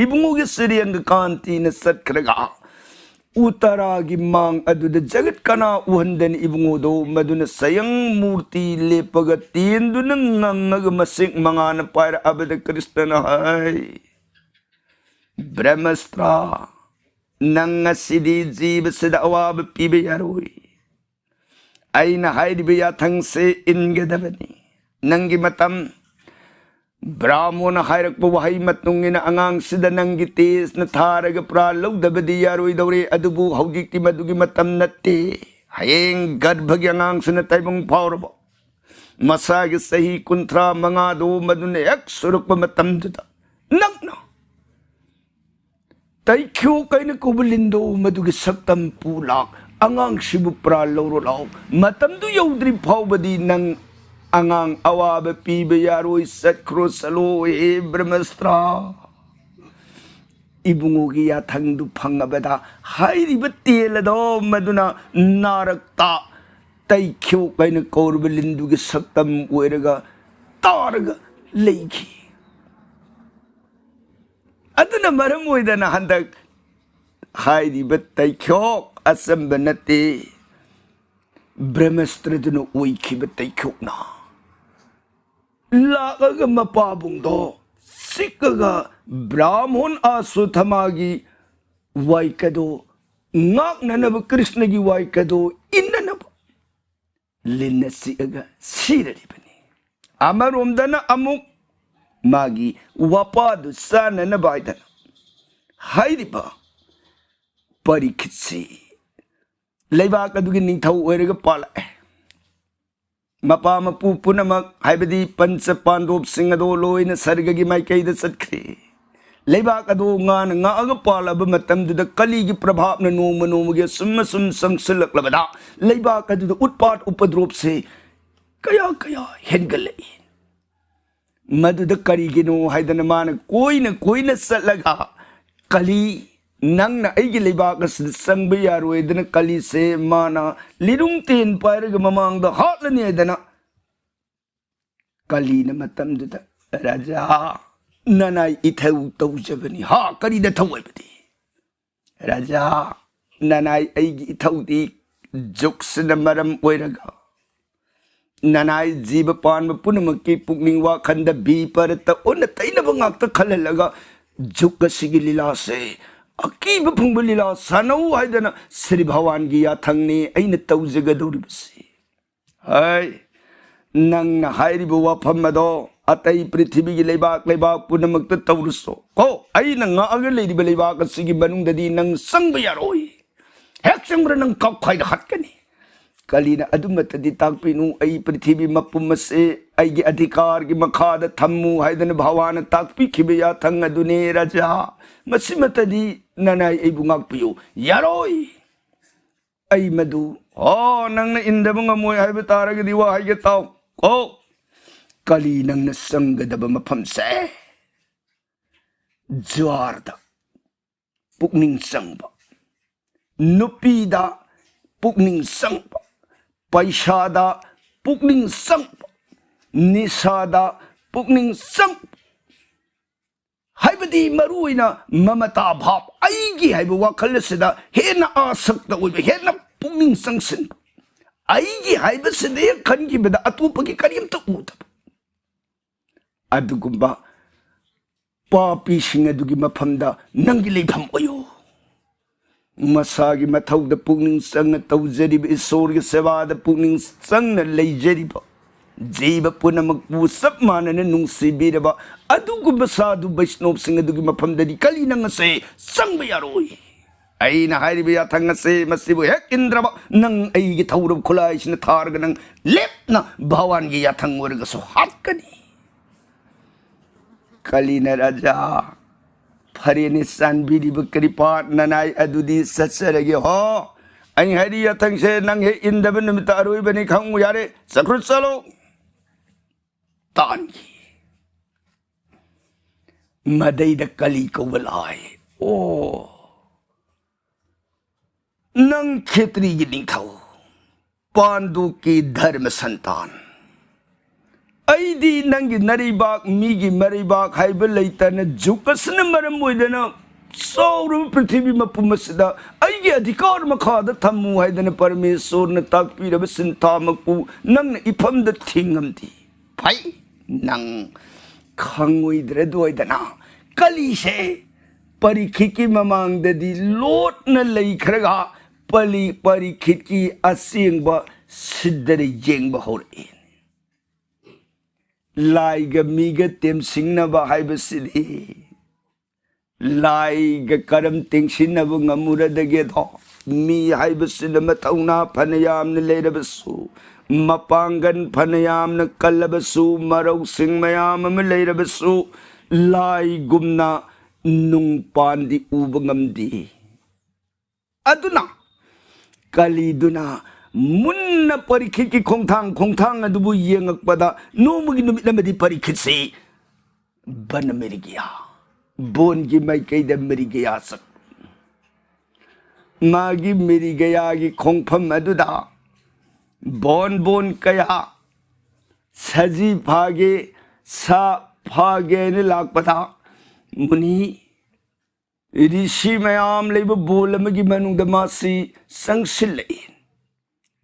ꯏꯕꯨꯡꯉꯣꯒꯤ ꯁ꯭ꯔꯤꯌꯪꯒ ꯀꯥꯟꯇꯤꯅ ꯆꯠꯈ꯭ꯔꯒ ꯎꯇꯔꯥꯒꯤ ꯃꯥꯡ ꯑꯗꯨꯗ ꯖꯒꯠ ꯀꯅꯥ ꯎꯍꯟꯗꯅ ꯏꯕꯨꯡꯉꯣꯗꯣ ꯃꯗꯨꯅ ꯁꯌꯪ ꯃꯨꯔꯇꯤ ꯂꯦꯞꯄꯒ ꯇꯦꯟꯗꯨꯅ ꯉꯪꯉꯒ ꯃꯁꯦꯛ ꯃꯉꯥꯅ ꯄꯥꯏꯔꯛꯑꯕꯗ ꯀ꯭ꯔꯤꯁꯅꯅ ꯍꯥꯏ, ꯕ꯭ꯔꯍꯃꯁꯇ꯭ꯔ, ꯅꯪ ꯉꯁꯤꯗꯤ ꯖꯤꯕꯁꯤꯗ ꯑꯋꯥꯕ ꯄꯤꯕ ꯌꯥꯔꯣꯏ꯫ ꯑꯩꯅ ꯍꯥꯏꯔꯤꯕ ꯌꯥꯊꯪꯁꯦ ꯏꯟꯒꯗꯕꯅꯤ꯫ ꯅꯪꯒꯤ ꯃꯇꯝ, ꯕ꯭ꯔꯥꯍꯃꯣꯅ ꯍꯥꯏꯔꯛꯄ ꯋꯥꯍꯩ ꯃꯇꯨꯡ ꯏꯟꯅ ꯑꯉꯥꯡꯁꯤꯗ ꯅꯪꯒꯤ ꯇꯦꯖꯅ ꯊꯥꯔꯒ ꯄ꯭ꯔꯥꯟ ꯂꯧꯗꯕꯗꯤ ꯌꯥꯔꯣꯏꯗꯧꯔꯦ꯫ ꯑꯗꯨꯕꯨ ꯍꯧꯖꯤꯛꯇꯤ ꯃꯗꯨꯒꯤ ꯃꯇꯝ ꯅꯠꯇꯦ꯫ ꯍꯌꯦꯡ ꯒꯔꯚꯒꯤ ꯑꯉꯥꯡꯁꯤꯅ ꯇꯥꯏꯕꯪ ꯐꯥꯎꯔꯕ ꯃꯁꯥꯒꯤ ꯆꯍꯤ ꯀꯨꯟꯊ꯭ꯔꯥ ꯃꯉꯥꯗꯨ ꯃꯗꯨꯅ ꯍꯦꯛ ꯁꯨꯔꯛꯄ ꯃꯇꯝꯗꯨꯗ ꯅꯪꯅ ꯇꯩꯈ꯭ꯌꯣꯛ ꯀꯥꯏꯅ ꯀꯧꯕ ꯂꯤꯟꯗꯣ ꯃꯗꯨꯒꯤ ꯁꯛꯇꯝ ꯄꯨ ꯂꯥꯛ, ꯑꯉꯥꯡꯁꯤꯕꯨ ꯄ꯭ꯔꯥꯟ ꯂꯧꯔꯣ ꯂꯥꯛꯑꯣ꯫ ꯃꯇꯝꯗꯨ ꯌꯧꯗ꯭ꯔꯤ ꯐꯥꯎꯕꯗꯤ ꯅꯪ ꯑꯉꯥꯡ ꯑꯋꯥꯕ ꯄꯤꯕ ꯌꯥꯔꯣꯏ꯫ ꯆꯠꯈ꯭ꯔꯣ ꯆꯠꯂꯣ ꯍꯦ ꯕ꯭ꯔꯍꯃꯁꯇ꯭ꯔ꯫ ꯏꯕꯨꯡꯉꯣꯒꯤ ꯌꯥꯊꯪꯗꯨ ꯐꯪꯉꯕꯗ ꯍꯥꯏꯔꯤꯕ ꯇꯦꯜ ꯑꯗꯣ ꯃꯗꯨꯅ ꯅꯥꯔꯛꯇ ꯇꯩꯈ꯭ꯌꯣꯛ ꯍꯥꯏꯅ ꯀꯧꯔꯕ ꯂꯤꯟꯗꯨꯒꯤ ꯁꯛꯇꯝ ꯑꯣꯏꯔꯒ ꯇꯥꯔꯒ ꯂꯩꯈꯤ꯫ ꯑꯗꯨꯅ ꯃꯔꯝ ꯑꯣꯏꯗꯅ ꯍꯟꯗꯛ ꯍꯥꯏꯔꯤꯕ ꯇꯩꯈ꯭ꯌꯣꯛ ꯑꯆꯝꯕ ꯅꯠꯇꯦ꯫ ꯕ꯭ꯔꯍꯃꯁꯇ꯭ꯔꯗꯨꯅ ꯑꯣꯏꯈꯤꯕ ꯇꯩꯈ꯭ꯌꯣꯛꯅ ꯂꯥꯛꯑꯒ ꯃꯄꯥꯕꯨꯡꯗꯣ ꯆꯤꯛꯑꯒ ꯕ꯭ꯔꯥꯍꯃꯣꯟ ꯑꯁꯣꯊꯃꯥꯒꯤ ꯋꯥꯏꯀꯗꯣ ꯉꯥꯛꯅꯅꯕ, ꯀ꯭ꯔꯤꯁꯅꯒꯤ ꯋꯥꯏꯀꯗꯣ ꯏꯟꯅꯅꯕ ꯂꯤꯟꯅ ꯆꯤꯛꯑꯒ ꯁꯤꯔꯔꯤꯕꯅꯤ꯫ ꯑꯃꯔꯣꯝꯗꯅ ꯑꯃꯨꯛ ꯃꯥꯒꯤ ꯋꯥꯄꯥꯗꯨ ꯆꯥꯅꯅꯕ ꯍꯥꯏꯗꯅ ꯍꯥꯏꯔꯤꯕ ꯄꯔꯤꯈꯤꯠꯁꯤ ꯂꯩꯕꯥꯛ ꯑꯗꯨꯒꯤ ꯅꯤꯡꯊꯧ ꯑꯣꯏꯔꯒ ꯄꯥꯜꯂꯛꯑꯦ꯫ ꯃꯄꯥ ꯃꯄꯨ ꯄꯨꯝꯅꯃꯛ, ꯍꯥꯏꯕꯗꯤ ꯄꯟꯆ ꯄꯥꯟꯗꯣꯞꯁꯤꯡ ꯑꯗꯣ ꯂꯣꯏꯅ ꯁꯔꯒꯒꯤ ꯃꯥꯏꯀꯩꯗ ꯆꯠꯈ꯭ꯔꯦ꯫ ꯂꯩꯕꯥꯛ ꯑꯗꯣ ꯉꯥꯅ ꯉꯥꯛꯑꯒ ꯄꯥꯜꯂꯕ ꯃꯇꯝꯗꯨꯗ ꯀꯂꯤꯒꯤ ꯄ꯭ꯔꯚꯥꯞꯅ ꯅꯣꯡꯃ ꯅꯣꯡꯃꯒꯤ ꯑꯁꯨꯝ ꯑꯁꯨꯝ ꯆꯪꯁꯤꯜꯂꯛꯂꯕꯗ ꯂꯩꯕꯥꯛ ꯑꯗꯨꯗ ꯎꯠꯄꯥꯠ ꯎꯄꯗ꯭ꯔꯣꯞꯁꯦ ꯀꯌꯥ ꯀꯌꯥ ꯍꯦꯟꯒꯠꯂꯛꯏ꯫ ꯃꯗꯨꯗ ꯀꯔꯤꯒꯤꯅꯣ ꯍꯥꯏꯗꯅ ꯃꯥꯅ ꯀꯣꯏꯅ ꯀꯣꯏꯅ ꯆꯠꯂꯒ, "ꯀꯂꯤ, ꯅꯪꯅ ꯑꯩꯒꯤ ꯂꯩꯕꯥꯛ ꯑꯁꯤꯗ ꯆꯪꯕ ꯌꯥꯔꯣꯏꯗꯅ ꯀꯂꯤꯁꯦ ꯃꯥꯅ ꯂꯤꯔꯨꯡ ꯇꯦꯟ ꯄꯥꯏꯔꯒ ꯃꯃꯥꯡꯗ ꯍꯥꯠꯂꯅꯤ" ꯍꯥꯏꯗꯅ ꯀꯂꯤꯅ ꯃꯇꯝꯗꯨꯗ, "ꯔꯥꯖꯥ, ꯅꯅꯥꯏ ꯏꯊꯧ ꯇꯧꯖꯕꯅꯤ"꯫ "ꯍꯥ, ꯀꯔꯤꯗ ꯊꯧ?" ꯍꯥꯏꯕꯗꯤ, "ꯔꯥꯖꯥ, ꯅꯅꯥꯏ ꯑꯩꯒꯤ ꯏꯊꯧꯗꯤ ꯖꯨꯛꯁꯤꯅ ꯃꯔꯝ ꯑꯣꯏꯔꯒ ꯅꯅꯥꯏ ꯖꯤꯕ ꯄꯥꯟꯕ ꯄꯨꯝꯅꯃꯛꯀꯤ ꯄꯨꯛꯅꯤꯡ ꯋꯥꯈꯟꯗ ꯕꯤ ꯄꯔꯠꯇ ꯑꯣꯟꯅ ꯇꯩꯅꯕ ꯉꯥꯛꯇ ꯈꯜꯍꯜꯂꯒ ꯖꯨꯛ ꯑꯁꯤꯒꯤ ꯂꯤꯂꯥꯁꯦ ꯑꯀꯤꯕ ꯐꯪꯕ ꯂꯤꯂꯥ ꯁꯥꯟꯅꯧ ꯍꯥꯏꯗꯅ ꯁ꯭ꯔꯤ ꯚꯒꯋꯥꯟꯒꯤ ꯌꯥꯊꯪꯅꯤ ꯑꯩꯅ ꯇꯧꯖꯒꯗꯧꯔꯤꯕꯁꯤ꯫ ꯍꯥꯏ, ꯅꯪꯅ ꯍꯥꯏꯔꯤꯕ ꯋꯥꯐꯝ ꯑꯗꯣ ꯑꯇꯩ ꯄ꯭ꯔꯤꯊꯤꯕꯤꯒꯤ ꯂꯩꯕꯥꯛ ꯂꯩꯕꯥꯛ ꯄꯨꯝꯅꯃꯛꯇ ꯇꯧꯔꯁꯨ ꯀꯣ, ꯑꯩꯅ ꯉꯥꯛꯑꯒ ꯂꯩꯔꯤꯕ ꯂꯩꯕꯥꯛ ꯑꯁꯤꯒꯤ ꯃꯅꯨꯡꯗꯗꯤ ꯅꯪ ꯆꯪꯕ ꯌꯥꯔꯣꯏ꯫ ꯍꯦꯛ ꯆꯪꯕꯗ ꯅꯪ ꯀꯥꯞꯈꯥꯏꯗ ꯍꯥꯠꯀꯅꯤ꯫ ꯀꯂꯤꯅ ꯑꯗꯨꯃꯠꯇꯗꯤ ꯇꯥꯛꯄꯤꯅꯨ, ꯑꯩ ꯄ꯭ꯔꯤꯊꯤꯕꯤ ꯃꯄꯨꯝ ꯑꯁꯤ ꯑꯩꯒꯤ ꯑꯙꯤꯀꯥꯔꯒꯤ ꯃꯈꯥꯗ ꯊꯝꯃꯨ ꯍꯥꯏꯗꯅ ꯚꯒꯋꯥꯟꯅ ꯇꯥꯛꯄꯤꯈꯤꯕ ꯌꯥꯊꯪ ꯑꯗꯨꯅꯤ ꯔꯥꯖꯥ꯫ ꯃꯁꯤꯃꯠꯇꯗꯤ ꯅꯅꯥꯏ ꯑꯩꯕꯨ ꯉꯥꯛꯄꯤꯌꯨ꯫ ꯌꯥꯔꯣꯏ꯫ ꯑꯩ ꯃꯗꯨ, ꯑꯣ, ꯅꯪꯅ ꯏꯟꯗꯕ ꯉꯝꯃꯣꯏ ꯍꯥꯏꯕ ꯇꯥꯔꯒꯗꯤ ꯋꯥ ꯍꯥꯏꯒꯦ ꯇꯥꯎ꯫ ꯀꯣ, ꯀꯂꯤ ꯅꯪꯅ ꯆꯪꯒꯗꯕ ꯃꯐꯝꯁꯦ ꯖ꯭ꯋꯥꯔꯗ ꯄꯨꯛꯅꯤꯡ ꯆꯪꯕ, ꯅꯨꯄꯤꯗ ꯄꯨꯛꯅꯤꯡ ꯆꯪꯕ, ꯄꯩꯁꯥꯗ ꯄꯨꯛꯅꯤꯡ ꯆꯪꯕ, ꯅꯤꯁꯥꯗ ꯄꯨꯛꯅꯤꯡ ꯆꯪꯕ, ꯍꯥꯏꯕꯗꯤ ꯃꯔꯨ ꯑꯣꯏꯅ ꯃꯃꯇꯥ ꯚꯥꯕ, ꯑꯩꯒꯤ ꯍꯥꯏꯕ ꯋꯥꯈꯜ ꯑꯁꯤꯗ ꯍꯦꯟꯅ ꯑꯥꯁꯛꯇ ꯑꯣꯏꯕ, ꯍꯦꯟꯅ ꯄꯨꯛꯅꯤꯡ ꯆꯪꯁꯤꯟꯕ, ꯑꯩꯒꯤ ꯍꯥꯏꯕꯁꯤꯗ ꯍꯦꯛ ꯈꯟꯈꯤꯕꯗ ꯑꯇꯣꯞꯄꯒꯤ ꯀꯔꯤꯝꯇ ꯎꯗꯕ, ꯑꯗꯨꯒꯨꯝꯕ ꯄꯥꯄꯤꯁꯤꯡ ꯑꯗꯨꯒꯤ ꯃꯐꯝꯗ ꯅꯪꯒꯤ ꯂꯩꯐꯝ ꯑꯣꯏꯌꯨ꯫ ꯃꯁꯥꯒꯤ ꯃꯊꯧꯗ ꯄꯨꯛꯅꯤꯡ ꯆꯪꯅ ꯇꯧꯖꯔꯤꯕ, ꯏꯁꯣꯔꯒꯤ ꯁꯦꯕꯥꯗ ꯄꯨꯛꯅꯤꯡ ꯆꯪꯅ ꯂꯩꯖꯔꯤꯕ, ꯖꯤꯕ ꯄꯨꯝꯅꯃꯛꯄꯨ ꯆꯞ ꯃꯥꯟꯅꯅ ꯅꯨꯡꯁꯤꯕꯤꯔꯕ ꯑꯗꯨꯒꯨꯝꯕ ꯁꯥꯙꯨ ꯕꯩꯁꯅꯣꯞꯁꯤꯡ ꯑꯗꯨꯒꯤ ꯃꯐꯝꯗꯗꯤ ꯀꯂꯤ ꯅꯪ ꯑꯁꯦ ꯆꯪꯕ ꯌꯥꯔꯣꯏ꯫ ꯑꯩꯅ ꯍꯥꯏꯔꯤꯕ ꯌꯥꯊꯪ ꯑꯁꯦ, ꯃꯁꯤꯕꯨ ꯍꯦꯛ ꯏꯟꯗ꯭ꯔꯕ, ꯅꯪ ꯑꯩꯒꯤ ꯊꯧꯔꯕ ꯈꯨꯠꯂꯥꯏꯁꯤꯅ ꯊꯥꯔꯒ ꯅꯪ ꯂꯦꯞꯅ ꯚꯒꯋꯥꯟꯒꯤ ꯌꯥꯊꯪ ꯑꯣꯏꯔꯒꯁꯨ ꯍꯥꯠꯀꯅꯤ꯫ ꯀꯂꯤꯅ ꯔꯥꯖꯥ, ꯐꯔꯦꯅꯦ, ꯆꯥꯟꯕꯤꯔꯤꯕ ꯀ꯭ꯔꯤꯄꯥ ꯅꯅꯥꯏ ꯑꯗꯨꯗꯤ ꯆꯠꯆꯔꯒꯦ ꯍꯣ꯫ ꯑꯩ ꯍꯥꯏꯔꯤ ꯌꯥꯊꯪꯁꯦ ꯅꯪ ꯍꯦꯛ ꯏꯟꯗꯕ ꯅꯨꯃꯤꯠꯇ ꯑꯔꯣꯏꯕꯅꯤ ꯈꯪꯉꯨ ꯌꯥꯔꯦ꯫ ꯆꯠꯈ꯭ꯔꯣ ꯆꯠꯂꯣ꯫ ꯇꯥꯟꯈꯤ꯫ ꯃꯗꯩꯗ ꯀꯂꯤ ꯀꯧꯕ ꯂꯥꯛꯑꯦ꯫ ꯑꯣ, ꯅꯪ ꯈꯦꯇ꯭ꯔꯤꯒꯤ ꯅꯤꯡꯊꯧ, ꯄꯥꯟꯗꯨꯀꯤ ꯙꯔꯃ ꯁꯟꯇꯥꯟ꯫ ꯑꯩꯗꯤ ꯅꯪꯒꯤ ꯅꯔꯩꯕꯥꯛ, ꯃꯤꯒꯤ ꯃꯔꯩꯕꯥꯛ ꯍꯥꯏꯕ ꯂꯩꯇꯅ, ꯖꯨꯒ ꯑꯁꯤꯅ ꯃꯔꯝ ꯑꯣꯏꯗꯅ ꯆꯥꯎꯔꯕ ꯄ꯭ꯔꯤꯊꯤꯕꯤ ꯃꯄꯨꯝ ꯑꯁꯤꯗ ꯑꯩꯒꯤ ꯑꯙꯤꯀꯥꯔ ꯃꯈꯥꯗ ꯊꯝꯃꯨ ꯍꯥꯏꯗꯅ ꯄꯔꯃꯦꯁꯣꯔꯅ ꯇꯥꯛꯄꯤꯔꯕ ꯁꯤꯟꯊꯥꯃꯛꯄꯨ ꯅꯪꯅ ꯏꯐꯝꯗ ꯊꯤꯡꯉꯝꯗꯦ꯫ ꯐꯩ, ꯅꯪ ꯈꯪꯉꯣꯏꯗ꯭ꯔꯗꯣꯏꯗꯅ ꯀꯂꯤꯁꯦ ꯄꯔꯤꯈꯤꯠꯀꯤ ꯃꯃꯥꯡꯗꯗꯤ ꯂꯣꯠꯅ ꯂꯩꯈ꯭ꯔꯒ ꯄꯂꯤ-, ꯄꯔꯤꯈꯤꯠꯀꯤ ꯑꯁꯦꯡꯕ ꯁꯤꯗꯔ ꯌꯦꯡꯕ ꯍꯧꯔꯛꯏ꯫ ꯂꯥꯏꯒ ꯃꯤꯒ ꯇꯦꯝꯁꯤꯡꯅꯕ ꯍꯥꯏꯕꯁꯤꯗꯤ, ꯂꯥꯏꯒ ꯀꯔꯝ ꯇꯦꯡꯁꯤꯟꯅꯕ ꯉꯝꯃꯨꯔꯗꯒꯦꯗꯣ? ꯃꯤ ꯍꯥꯏꯕꯁꯤꯅ ꯃꯊꯧꯅꯥ ꯐꯅ ꯌꯥꯝꯅ ꯂꯩꯔꯕꯁꯨ, ꯃꯄꯥꯡꯒꯜ ꯐꯅ ꯌꯥꯝꯅ ꯀꯜꯂꯕꯁꯨ, ꯃꯔꯧꯁꯤꯡ ꯃꯌꯥꯝ ꯑꯃ ꯂꯩꯔꯕꯁꯨ, ꯂꯥꯏꯒꯨꯝꯅ ꯅꯨꯡꯄꯥꯟꯗꯤ ꯎꯕ ꯉꯝꯗꯦ꯫ ꯑꯗꯨꯅ ꯀꯂꯤꯗꯨꯅ ꯃꯨꯟꯅ ꯄꯔꯤꯈꯤꯠꯀꯤ ꯈꯣꯡꯊꯥꯡ ꯈꯣꯡꯊꯥꯡ ꯑꯗꯨꯕꯨ ꯌꯦꯡꯉꯛꯄꯗ, ꯅꯣꯡꯃꯒꯤ ꯅꯨꯃꯤꯠ ꯑꯃꯗꯤ ꯄꯔꯤꯈꯤꯠꯁꯤ ꯕꯅ ꯃꯤꯔꯒꯤꯌꯥ, ꯕꯣꯟꯒꯤ ꯃꯥꯏꯀꯩꯗ ꯃꯤꯔꯒꯤꯌꯥ ꯆꯠ-, ꯃꯥꯒꯤ ꯃꯤꯔꯒꯤꯌꯥꯒꯤ ꯈꯣꯡꯐꯝ ꯑꯗꯨꯗ ꯕꯣꯟ ꯕꯣꯟ ꯀꯌꯥ, ꯁꯖꯤ ꯐꯥꯒꯦ, ꯁꯥ ꯐꯥꯒꯦꯅ ꯂꯥꯛꯄꯗ, ꯃꯨꯅꯤ ꯔꯤꯁꯤ ꯃꯌꯥꯝ ꯂꯩꯕ ꯕꯣꯜ ꯑꯃꯒꯤ ꯃꯅꯨꯡꯗ ꯃꯥꯁꯤ ꯆꯪꯁꯤꯜꯂꯛꯏ꯫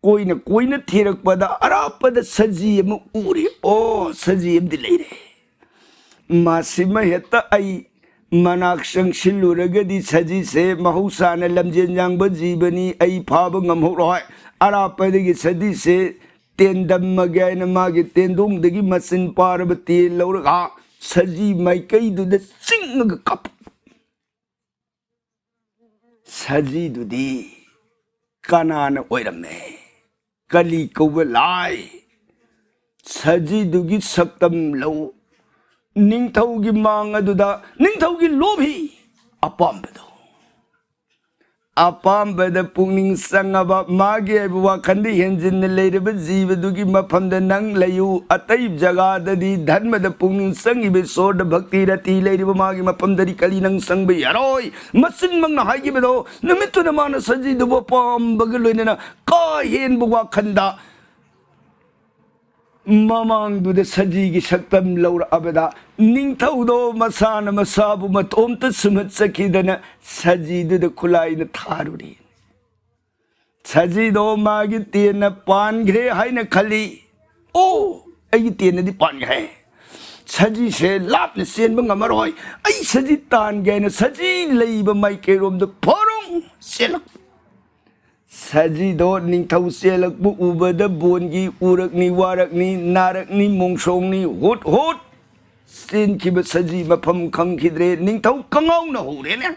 ꯀꯣꯏꯅ ꯀꯣꯏꯅ ꯊꯤꯔꯛꯄꯗ ꯑꯔꯥꯞꯄꯗ ꯁꯖꯤ ꯑꯃ ꯎꯔꯦ꯫ ꯑꯣ, ꯁꯖꯤ ꯑꯃꯗꯤ ꯂꯩꯔꯦ꯫ ꯃꯥꯁꯤꯃ ꯍꯦꯛꯇ ꯑꯩ ꯃꯅꯥꯛ ꯆꯪꯁꯤꯜꯂꯨꯔꯒꯗꯤ ꯁꯖꯤꯁꯦ ꯃꯍꯧꯁꯥꯅ ꯂꯝꯖꯦꯟ ꯌꯥꯡꯕ ꯖꯤꯕꯅꯤ, ꯑꯩ ꯐꯥꯕ ꯉꯝꯍꯧꯔꯣꯏ, ꯑꯔꯥꯞꯄꯗꯒꯤ ꯁꯖꯤꯁꯦ ꯇꯦꯟꯗꯝꯃꯒꯦ ꯍꯥꯏꯅ ꯃꯥꯒꯤ ꯇꯦꯟꯗꯣꯡꯗꯒꯤ ꯃꯆꯤꯟ ꯄꯥꯔꯕ ꯇꯦꯟ ꯂꯧꯔꯒ ꯁꯖꯤ ꯃꯥꯏꯀꯩꯗꯨꯗ ꯆꯤꯡꯉꯒ ꯀꯥꯞꯄ꯫ ꯁꯖꯤꯗꯨꯗꯤ ꯀꯅꯥꯅ ꯑꯣꯏꯔꯝꯃꯦ? ꯀꯂꯤ ꯀꯧꯕ ꯂꯥꯏ꯫ ꯁꯖꯤꯗꯨꯒꯤ ꯁꯛꯇꯝ ꯂꯧ꯫ ꯅꯤꯡꯊꯧꯒꯤ ꯃꯥꯡ ꯑꯗꯨꯗ ꯅꯤꯡꯊꯧꯒꯤ ꯂꯣꯚꯤ ꯑꯄꯥꯝꯕꯗꯣ, ꯑꯄꯥꯝꯕꯗ ꯄꯨꯛꯅꯤꯡ ꯆꯪꯉꯕ, ꯃꯥꯒꯤ ꯍꯥꯏꯕ ꯋꯥꯈꯟꯗ ꯍꯦꯟꯖꯤꯟꯅ ꯂꯩꯔꯕ ꯖꯤꯕꯗꯨꯒꯤ ꯃꯐꯝꯗ ꯅꯪ ꯂꯩꯌꯨ꯫ ꯑꯇꯩ ꯖꯒꯥꯗꯗꯤ ꯙꯔꯃꯗ ꯄꯨꯛꯅꯤꯡ ꯆꯪꯉꯤꯕ, ꯏꯁꯣꯔꯗ ꯚꯛꯇꯤ ꯔꯇꯤ ꯂꯩꯔꯤꯕ ꯃꯥꯒꯤ ꯃꯐꯝꯗꯗꯤ ꯀꯂꯤ ꯅꯪ ꯆꯪꯕ ꯌꯥꯔꯣꯏ꯫ ꯃꯆꯤꯟꯃꯛꯅ ꯍꯥꯏꯈꯤꯕꯗꯣ, ꯅꯨꯃꯤꯠꯇꯨꯗ ꯃꯥꯅ ꯁꯖꯤꯗꯨꯕꯨ ꯑꯄꯥꯝꯕꯒ ꯂꯣꯏꯅꯅ ꯀꯥ ꯍꯦꯟꯕ ꯋꯥꯈꯟꯗ ꯃꯃꯥꯡꯗꯨꯗ ꯁꯖꯤꯒꯤ ꯁꯛꯇꯝ ꯂꯧꯔꯛꯑꯕꯗ, ꯅꯤꯡꯊꯧꯗꯣ ꯃꯁꯥꯅ ꯃꯁꯥꯕꯨ ꯃꯇꯣꯝꯇ ꯁꯨꯝꯍꯠꯆꯈꯤꯗꯅ ꯁꯖꯤꯗꯨꯗ ꯈꯨꯠꯂꯥꯏꯅ ꯊꯥꯔꯨꯔꯤ꯫ ꯁꯖꯤꯗꯣ ꯃꯥꯒꯤ ꯇꯦꯟꯅ ꯄꯥꯟꯈ꯭ꯔꯦ ꯍꯥꯏꯅ ꯈꯜꯂꯤ꯫ "ꯑꯣ, ꯑꯩꯒꯤ ꯇꯦꯟꯅꯗꯤ ꯄꯥꯟꯈ꯭ꯔꯦ꯫ ꯁꯖꯤꯁꯦ ꯂꯥꯞꯅ ꯆꯦꯟꯕ ꯉꯝꯃꯔꯣꯏ꯫ ꯑꯩ ꯁꯖꯤ ꯇꯥꯟꯒꯦ" ꯍꯥꯏꯅ ꯁꯖꯤ ꯂꯩꯕ ꯃꯥꯏꯀꯩꯔꯣꯝꯗ ꯐꯣꯔꯣꯡ ꯆꯦꯜꯂꯛ꯫ ꯁꯖꯤꯗꯣ ꯅꯤꯡꯊꯧ ꯆꯦꯜꯂꯛꯄ ꯎꯕꯗ ꯕꯣꯟꯒꯤ ꯎꯔꯛꯅꯤ, ꯋꯥꯔꯛꯅꯤ, ꯅꯥꯔꯛꯅꯤ, ꯃꯣꯡꯁꯣꯡꯅꯤ, ꯍꯨꯠ ꯍꯨꯠ ꯆꯦꯟꯈꯤꯕ ꯁꯖꯤ ꯃꯐꯝ ꯈꯪꯈꯤꯗ꯭ꯔꯦ꯫ ꯅꯤꯡꯊꯧ ꯀꯉꯥꯎꯅ ꯍꯧꯔꯦꯅꯦ꯫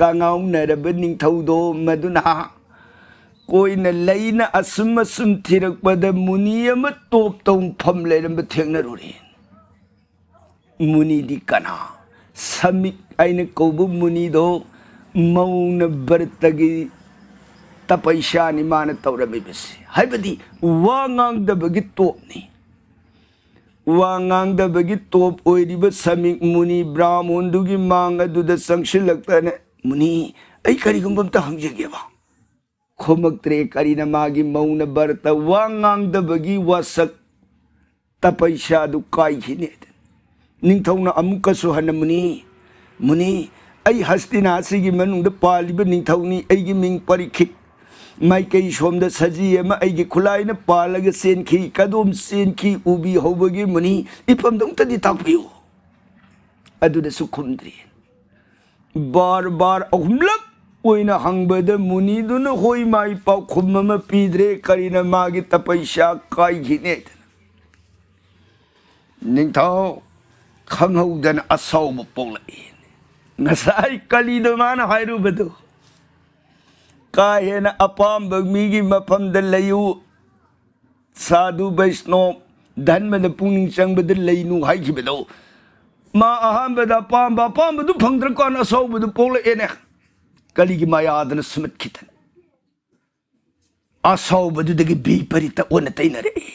ꯀꯉꯥꯎꯅꯔꯕ ꯅꯤꯡꯊꯧꯗꯣ ꯃꯗꯨꯅ ꯀꯣꯏꯅ ꯂꯩꯅ ꯑꯁꯨꯝ ꯑꯁꯨꯝ ꯊꯤꯔꯛꯄꯗ ꯃꯨꯅꯤ ꯑꯃ ꯇꯣꯞ ꯇꯧ ꯐꯝ ꯂꯩꯔꯝꯕ ꯊꯦꯡꯅꯔꯨꯔꯦ꯫ ꯃꯨꯅꯤꯗꯤ ꯀꯅꯥ? ꯁꯃꯤꯛ ꯍꯥꯏꯅ ꯀꯧꯕ ꯃꯨꯅꯤꯗꯣ ꯃꯧꯅ ꯚꯔꯇꯒꯤ ꯇꯄꯩꯁꯥꯅꯤ ꯃꯥꯅ ꯇꯧꯔꯝꯃꯤꯕꯁꯤ, ꯍꯥꯏꯕꯗꯤ ꯋꯥ ꯉꯥꯡꯗꯕꯒꯤ ꯇꯣꯞꯅꯤ꯫ ꯋꯥ ꯉꯥꯡꯗꯕꯒꯤ ꯇꯣꯞ ꯑꯣꯏꯔꯤꯕ ꯁꯃꯤꯛ ꯃꯨꯅꯤ ꯕ꯭ꯔꯥꯍꯃꯣꯟꯗꯨꯒꯤ ꯃꯥꯡ ꯑꯗꯨꯗ ꯆꯪꯁꯤꯜꯂꯛꯇꯅ, "ꯃꯨꯅꯤ, ꯑꯩ ꯀꯔꯤꯒꯨꯝꯕ ꯑꯝꯇ ꯍꯪꯖꯒꯦꯕ?" ꯈꯨꯝꯃꯛꯇ꯭ꯔꯦ꯫ ꯀꯔꯤꯅ ꯃꯥꯒꯤ ꯃꯧꯅ ꯚꯔꯇ ꯋꯥ ꯉꯥꯡꯗꯕꯒꯤ ꯋꯥꯁꯛ ꯇꯄꯩꯁꯥꯗꯨ ꯀꯥꯏꯈꯤꯅꯦ꯫ ꯅꯤꯡꯊꯧꯅ ꯑꯃꯨꯛꯀꯁꯨ ꯍꯟꯅ, "ꯃꯨꯅꯤ, ꯃꯨꯅꯤ, ꯑꯩ ꯍꯁꯇꯤꯅꯥ ꯑꯁꯤꯒꯤ ꯃꯅꯨꯡꯗ ꯄꯥꯜꯂꯤꯕ ꯅꯤꯡꯊꯧꯅꯤ, ꯑꯩꯒꯤ ꯃꯤꯡ ꯄꯔꯤꯈꯤꯠ꯫ ꯃꯥꯏꯀꯩ ꯁꯣꯝꯗ ꯁꯖꯤ ꯑꯃ ꯑꯩꯒꯤ ꯈꯨꯠꯂꯥꯏꯅ ꯄꯥꯜꯂꯒ ꯆꯦꯟꯈꯤ, ꯀꯗꯣꯝ ꯆꯦꯟꯈꯤ ꯎꯕꯤꯍꯧꯕꯒꯦ ꯃꯨꯅꯤ? ꯏꯐꯝꯗ ꯑꯃꯨꯛꯇꯗꯤ ꯇꯥꯛꯄꯤꯌꯨ"꯫ ꯑꯗꯨꯗꯁꯨ ꯈꯨꯝꯗ꯭ꯔꯤ꯫ ꯕꯥꯔ ꯕꯥꯔ ꯑꯍꯨꯝꯂꯛ ꯑꯣꯏꯅ ꯍꯪꯕꯗ ꯃꯨꯅꯤꯗꯨꯅ ꯍꯣꯏ ꯃꯥꯏ ꯄꯥꯎꯈꯨꯝ ꯑꯃ ꯄꯤꯗ꯭ꯔꯦ꯫ ꯀꯂꯤꯅ ꯃꯥꯒꯤ ꯇꯄꯩꯁꯥ ꯀꯥꯏꯈꯤꯅꯦ꯫ ꯅꯤꯡꯊꯧ ꯈꯪꯍꯧꯗꯅ ꯑꯁꯥꯎꯕ ꯄꯣꯛꯂꯛꯏ꯫ ꯉꯁꯥꯏ ꯀꯂꯤꯗꯣ ꯃꯥꯅ ꯍꯥꯏꯔꯨꯕꯗꯣ, ꯀꯥ ꯍꯦꯟꯅ ꯑꯄꯥꯝꯕ ꯃꯤꯒꯤ ꯃꯐꯝꯗ ꯂꯩꯌꯨ, ꯁꯥꯙꯨ ꯕꯩꯁꯅꯣꯞ ꯙꯔꯃꯗ ꯄꯨꯛꯅꯤꯡ ꯆꯪꯕꯗ ꯂꯩꯅꯨ ꯍꯥꯏꯈꯤꯕꯗꯣ, ꯃꯥ ꯑꯍꯥꯟꯕꯗ ꯑꯄꯥꯝꯕ ꯑꯄꯥꯝꯕꯗꯨ ꯐꯪꯗ꯭ꯔꯀꯥꯟꯗ ꯑꯁꯥꯎꯕꯗꯨ ꯄꯣꯛꯂꯛꯑꯦꯅꯦ꯫ ꯀꯂꯤꯒꯤ ꯃꯌꯥꯗꯅ ꯁꯨꯃꯠꯈꯤꯗꯅ ꯑꯁꯥꯎꯕꯗꯨꯗꯒꯤ ꯕꯤꯄꯔꯤꯇ ꯑꯣꯟꯅ ꯇꯩꯅꯔꯛꯏ꯫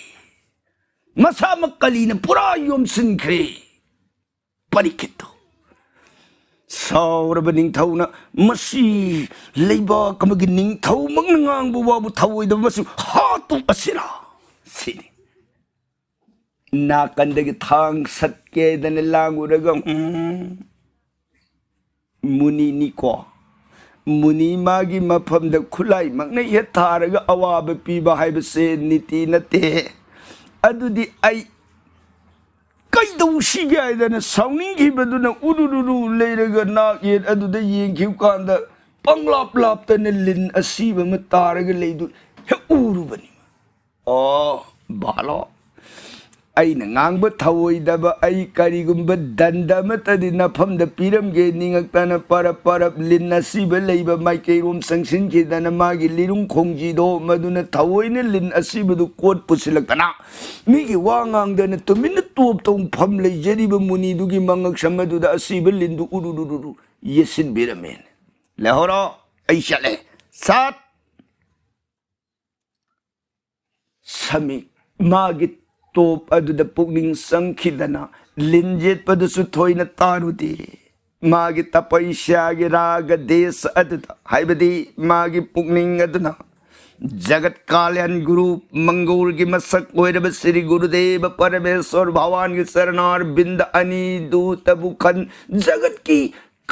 ꯃꯁꯥꯃꯛ ꯀꯂꯤꯅ ꯄꯨꯔꯥ ꯌꯣꯝꯁꯤꯟꯈ꯭ꯔꯦ꯫ ꯄꯔꯤꯈꯤꯠꯇꯣ ꯁꯥꯎꯔꯕ ꯅꯤꯡꯊꯧꯅ, "ꯃꯁꯤ ꯂꯩꯕꯥꯛ ꯑꯃꯒꯤ ꯅꯤꯡꯊꯧꯃꯛꯅ ꯉꯥꯡꯕ ꯋꯥꯕꯨ ꯊꯧꯑꯣꯏꯗꯕ ꯃꯁꯤ ꯍꯥꯠꯇꯣꯛ ꯑꯁꯤꯔꯥ?" ꯁꯤꯅꯤ꯫ ꯅꯥꯀꯟꯗꯒꯤ ꯊꯥꯡ ꯁꯠꯀꯦꯗꯅ ꯂꯥꯡꯉꯨꯔꯒ, ꯎꯝ, ꯃꯨꯅꯤꯅꯤꯀꯣ꯫ ꯃꯨꯅꯤ ꯃꯥꯒꯤ ꯃꯐꯝꯗ ꯈꯨꯠꯂꯥꯏꯃꯛꯅ ꯌꯦꯠ ꯊꯥꯔꯒ ꯑꯋꯥꯕ ꯄꯤꯕ ꯍꯥꯏꯕꯁꯦ ꯅꯤꯇꯤ ꯅꯠꯇꯦ꯫ ꯑꯗꯨꯗꯤ ꯑꯩ ꯀꯩꯗꯧꯁꯤꯒꯦ ꯍꯥꯏꯗꯅ ꯁꯥꯎꯅꯤꯡꯈꯤꯕꯗꯨꯅ ꯎꯔꯨꯔꯨꯔꯨ ꯂꯩꯔꯒ ꯅꯥꯛ ꯌꯦꯠ ꯑꯗꯨꯗ ꯌꯦꯡꯈꯤꯕ ꯀꯥꯟꯗ ꯄꯪꯂꯥꯞ ꯂꯥꯞꯇꯅ ꯂꯤꯟ ꯑꯁꯤꯕ ꯑꯃ ꯇꯥꯔꯒ ꯂꯩꯗꯨ ꯍꯦꯛ ꯎꯔꯨꯕꯅꯤ꯫ ꯑꯣ, ꯕꯥꯂꯣ, ꯑꯩꯅ ꯉꯥꯡꯕ ꯊꯧꯑꯣꯏꯗꯕ ꯑꯩ ꯀꯔꯤꯒꯨꯝꯕ ꯗꯟꯗ ꯑꯃꯠꯇꯗꯤ ꯅꯐꯝꯗ ꯄꯤꯔꯝꯒꯦ ꯅꯤꯡꯉꯛꯇꯅ ꯄꯔꯞ ꯄꯔꯞ ꯂꯤꯟ ꯑꯁꯤꯕ ꯂꯩꯕ ꯃꯥꯏꯀꯩꯔꯣꯝ ꯆꯪꯁꯤꯟꯈꯤꯗꯅ ꯃꯥꯒꯤ ꯂꯤꯔꯨꯡ ꯈꯣꯡꯖꯤꯗꯣ ꯃꯗꯨꯅ ꯊꯑꯣꯏꯅ ꯂꯤꯟ ꯑꯁꯤꯕꯗꯨ ꯀꯣꯠ ꯄꯨꯁꯤꯜꯂꯛꯇꯅ ꯃꯤꯒꯤ ꯋꯥ ꯉꯥꯡꯗꯅ ꯇꯨꯃꯤꯟꯅ ꯇꯣꯞ ꯇꯧꯐꯝ ꯂꯩꯖꯔꯤꯕ ꯃꯨꯅꯤꯗꯨꯒꯤ ꯃꯉꯛꯁꯝ ꯑꯗꯨꯗ ꯑꯁꯤꯕ ꯂꯤꯟꯗꯨ ꯎꯔꯨꯔꯨꯔꯨꯔꯨ ꯌꯦꯠꯁꯤꯟꯕꯤꯔꯝꯃꯦ꯫ ꯂꯩꯍꯧꯔꯣ, ꯑꯩ ꯆꯠꯂꯦ꯫ ꯁꯥꯠ! ꯁꯃꯤꯛ ꯃꯥꯒꯤ ꯇꯣꯞ ꯑꯗꯨꯗ ꯄꯨꯛꯅꯤꯡ ꯆꯪꯈꯤꯗꯅ ꯂꯤꯟ ꯌꯦꯠꯄꯗꯨꯁꯨ ꯊꯣꯏꯅ ꯇꯥꯔꯨꯗꯦ꯫ ꯃꯥꯒꯤ ꯇꯄꯩꯁ꯭ꯌꯥꯒꯤ ꯔꯥꯒ ꯗꯦꯁ ꯑꯗꯨꯗ, ꯍꯥꯏꯕꯗꯤ ꯃꯥꯒꯤ ꯄꯨꯛꯅꯤꯡ ꯑꯗꯨꯅ ꯖꯒꯠ ꯀꯥꯂ꯭ꯌꯥꯟ ꯒꯨꯔꯨ ꯃꯪꯒꯣꯜꯒꯤ ꯃꯁꯛ ꯑꯣꯏꯔꯕ ꯁ꯭ꯔꯤ ꯒꯨꯔꯨꯗꯦꯕ ꯄꯔꯃꯦꯁ꯭ꯋꯔ ꯚꯒꯋꯥꯟꯒꯤ ꯆꯔꯅꯥꯔꯕꯤꯟꯗ ꯑꯅꯤꯗꯨꯇꯕꯨ ꯈꯟ ꯖꯒꯠꯀꯤ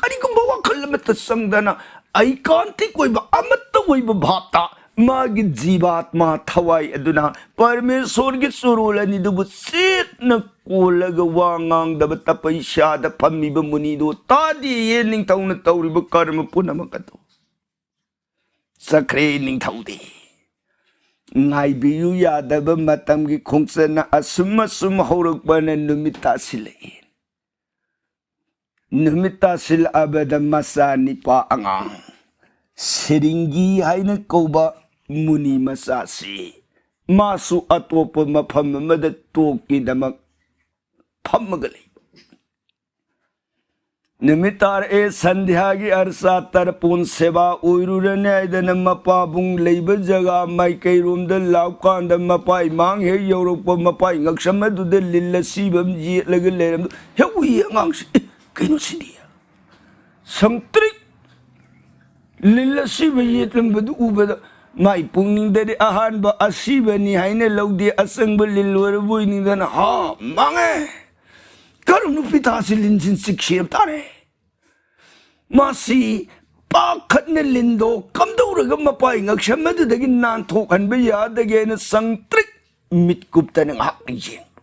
ꯀꯔꯤꯒꯨꯝꯕ ꯋꯥꯈꯜ ꯑꯃꯠꯇ ꯆꯪꯗꯅ ꯑꯩꯀꯥꯟꯇꯤꯛ ꯑꯣꯏꯕ ꯑꯃꯠꯇ ꯑꯣꯏꯕ ꯚꯥꯞꯇ ꯃꯥꯒꯤ ꯖꯤꯕꯥꯠꯃꯥ ꯊꯋꯥꯏ ꯑꯗꯨꯅ ꯄꯔꯃꯦꯁꯣꯔꯒꯤ ꯆꯨꯔꯣꯜ ꯑꯅꯤꯗꯨꯕꯨ ꯆꯦꯠꯅ ꯀꯣꯜꯂꯒ ꯋꯥ ꯉꯥꯡꯗꯕ ꯇꯄꯩꯁꯥꯗ ꯐꯝꯃꯤꯕ ꯃꯨꯅꯤꯗꯨ ꯇꯥꯗꯦꯌꯦ꯫ ꯅꯤꯡꯊꯧꯅ ꯇꯧꯔꯤꯕ ꯀꯔꯃ ꯄꯨꯝꯅꯃꯛ ꯑꯗꯨ ꯆꯠꯈ꯭ꯔꯦ ꯅꯤꯡꯊꯧꯗꯤ꯫ ꯉꯥꯏꯕꯤꯌꯨ ꯌꯥꯗꯕ ꯃꯇꯝꯒꯤ ꯈꯣꯡꯆꯠꯅ ꯑꯁꯨꯝ ꯑꯁꯨꯝ ꯍꯧꯔꯛꯄꯅ ꯅꯨꯃꯤꯠ ꯇꯥꯁꯤꯜꯂꯛꯏ꯫ ꯅꯨꯃꯤꯠ ꯇꯥꯁꯤꯜꯂꯛꯑꯕꯗ ꯃꯆꯥ ꯅꯤꯄꯥ ꯑꯉꯥꯡ ꯁꯤꯔꯤꯡꯒꯤ ꯍꯥꯏꯅ ꯀꯧꯕ ꯃꯨꯅꯤ ꯃꯆꯥꯁꯤ ꯃꯥꯁꯨ ꯑꯇꯣꯞꯄ ꯃꯐꯝ ꯑꯃꯗ ꯇꯣꯛꯀꯤꯗꯃꯛ ꯐꯝꯃꯒ ꯂꯩꯕ꯫ ꯅꯨꯃꯤꯠ ꯇꯥꯔꯛꯑꯦ, ꯁꯟꯙ꯭ꯌꯥꯒꯤ ꯑꯔꯆꯥ ꯇꯔꯄꯣꯟ ꯁꯦꯕꯥ ꯑꯣꯏꯔꯨꯔꯅꯤ ꯍꯥꯏꯗꯅ ꯃꯄꯥꯕꯨꯡ ꯂꯩꯕ ꯖꯒꯥ ꯃꯥꯏꯀꯩꯔꯣꯝꯗ ꯂꯥꯎꯀꯥꯟꯗ ꯃꯄꯥꯏ ꯃꯥꯡ ꯍꯦꯛ ꯌꯧꯔꯛꯄ, ꯃꯄꯥꯏ ꯉꯛꯁꯝ ꯑꯗꯨꯗ ꯂꯤꯜ ꯑꯁꯤꯕ ꯑꯃ ꯌꯦꯠꯂꯒ ꯂꯩꯔꯝꯕ ꯍꯦꯛ ꯎꯏ ꯑꯉꯥꯡꯁꯦ꯫ "ꯑꯦ, ꯀꯩꯅꯣ ꯁꯤꯗꯤ?" ꯁꯪꯇ꯭ꯔꯤꯛ ꯂꯤꯜ ꯑꯁꯤꯕ ꯌꯦꯠꯂꯝꯕꯗꯨ ꯎꯕꯗ ꯃꯥꯏ ꯄꯨꯛꯅꯤꯡꯗꯗꯤ ꯑꯍꯥꯟꯕ ꯑꯁꯤꯕꯅꯤ ꯍꯥꯏꯅ ꯂꯧꯗꯦ, ꯑꯆꯪꯕ ꯂꯤꯜ ꯑꯣꯏꯔꯕꯣꯏ ꯅꯤꯡꯗꯅ, "ꯍꯥ, ꯃꯥꯡꯉꯦ! ꯀꯔꯝ ꯅꯨꯄꯤ ꯊꯥꯁꯤ ꯂꯤꯟꯁꯤꯟ ꯆꯤꯛꯁꯤ ꯇꯥꯔꯦ꯫ ꯃꯥꯁꯤ ꯄꯥꯈꯠꯅ ꯂꯤꯟꯗꯣ ꯀꯝꯗꯧꯔꯒ ꯃꯄꯥꯏ ꯉꯛꯁꯝ ꯑꯗꯨꯗꯒꯤ ꯅꯥꯟꯊꯣꯛꯍꯟꯕ ꯌꯥꯗꯒꯦꯅ ꯁꯪꯇ꯭ꯔꯤꯛ ꯃꯤꯠ ꯀꯨꯞꯇꯅ ꯉꯥꯏꯍꯥꯛ ꯌꯦꯡꯕ꯫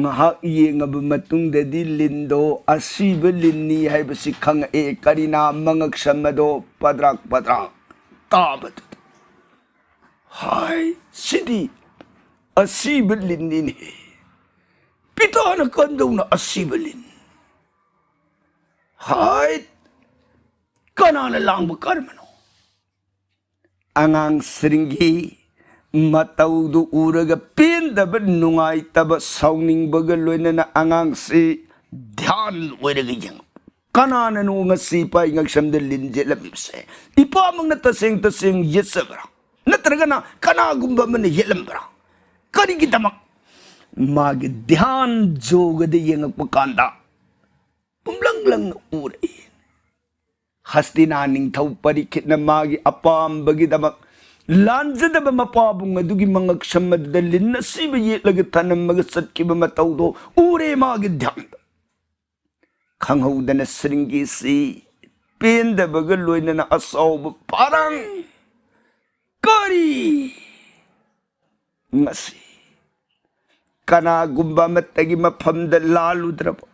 ꯉꯥꯏꯍꯥꯛ ꯌꯦꯡꯉꯕ ꯃꯇꯨꯡꯗꯗꯤ ꯂꯤꯟꯗꯣ ꯑꯁꯤꯕ ꯂꯤꯟꯅꯤ ꯍꯥꯏꯕꯁꯤ ꯈꯪꯉꯛꯑꯦ꯫ ꯀꯔꯤꯅꯥ ꯃꯉꯛꯁꯝ ꯑꯗꯣ ꯄꯗ꯭ꯔꯥꯛ ꯄꯗ꯭ꯔꯥꯛ ꯇꯥꯕꯗꯨꯗ, "ꯍꯥꯏ, ꯁꯤꯗꯤ ꯑꯁꯤꯕ ꯂꯤꯟꯅꯤꯅꯦ꯫ ꯄꯤꯇꯥꯅ ꯀꯝꯗꯧꯅ ꯑꯁꯤꯕ ꯂꯤꯟ? ꯍꯥꯏ, ꯀꯅꯥꯅ ꯂꯥꯡꯕ ꯀꯔꯝꯕꯅꯣ?" ꯑꯉꯥꯡꯁꯤꯡꯒꯤ ꯃꯇꯧꯗꯨ ꯎꯔꯒ ꯄꯦꯟꯗꯕ, ꯅꯨꯡꯉꯥꯏꯇꯕ, ꯁꯥꯎꯅꯤꯡꯕꯒ ꯂꯣꯏꯅꯅ ꯑꯉꯥꯡꯁꯤ ꯙ꯭ꯌꯥꯟ ꯑꯣꯏꯔꯒ ꯌꯦꯡꯉꯨ꯫ "ꯀꯅꯥꯅꯅꯣ ꯉꯁꯤ ꯏꯄꯥ ꯉꯛꯁꯝꯗ ꯂꯤꯟ ꯌꯦꯠꯂꯝꯃꯤꯕꯁꯦ? ꯏꯄꯥꯃꯛꯅ ꯇꯁꯦꯡ ꯇꯁꯦꯡ ꯌꯦꯠꯆꯕ꯭ꯔꯥ? ꯅꯠꯇ꯭ꯔꯒꯅ ꯀꯅꯥꯒꯨꯝꯕ ꯑꯃꯅ ꯌꯦꯠꯂꯝꯕ꯭ꯔꯥ? ꯀꯔꯤꯒꯤꯗꯃꯛ?" ꯃꯥꯒꯤ ꯙ꯭ꯌꯥꯟ ꯖꯣꯒꯗ ꯌꯦꯡꯉꯛꯄ ꯀꯥꯟꯗ ꯄꯨꯝꯂꯪ ꯂꯪꯅ ꯎꯔꯛꯏ꯫ ꯍꯁꯇꯤꯅꯥ ꯅꯤꯡꯊꯧ ꯄꯔꯤꯈꯤꯠꯅ ꯃꯥꯒꯤ ꯑꯄꯥꯝꯕꯒꯤꯗꯃꯛ ꯂꯥꯟꯖꯗꯕ ꯃꯄꯥꯕꯨꯡ ꯑꯗꯨꯒꯤ ꯃꯉꯛꯁꯝ ꯑꯗꯨꯗ ꯂꯤꯟ ꯑꯁꯤꯕ ꯌꯦꯠꯂꯒ ꯊꯅꯝꯃꯒ ꯆꯠꯈꯤꯕ ꯃꯇꯧꯗꯣ ꯎꯔꯦ ꯃꯥꯒꯤ ꯙ꯭ꯌꯥꯟꯗ꯫ ꯈꯪꯍꯧꯗꯅ ꯁ꯭ꯔꯤꯡꯒꯤꯁꯤ ꯄꯦꯟꯗꯕꯒ ꯂꯣꯏꯅꯅ ꯑꯆꯧꯕ ꯄꯥꯔꯥꯡ ꯉꯁꯤ ꯀꯅꯥꯒꯨꯝꯕ ꯑꯃꯠꯇꯒꯤ ꯃꯐꯝꯗ ꯂꯥꯜꯂꯨꯗ꯭ꯔꯕ,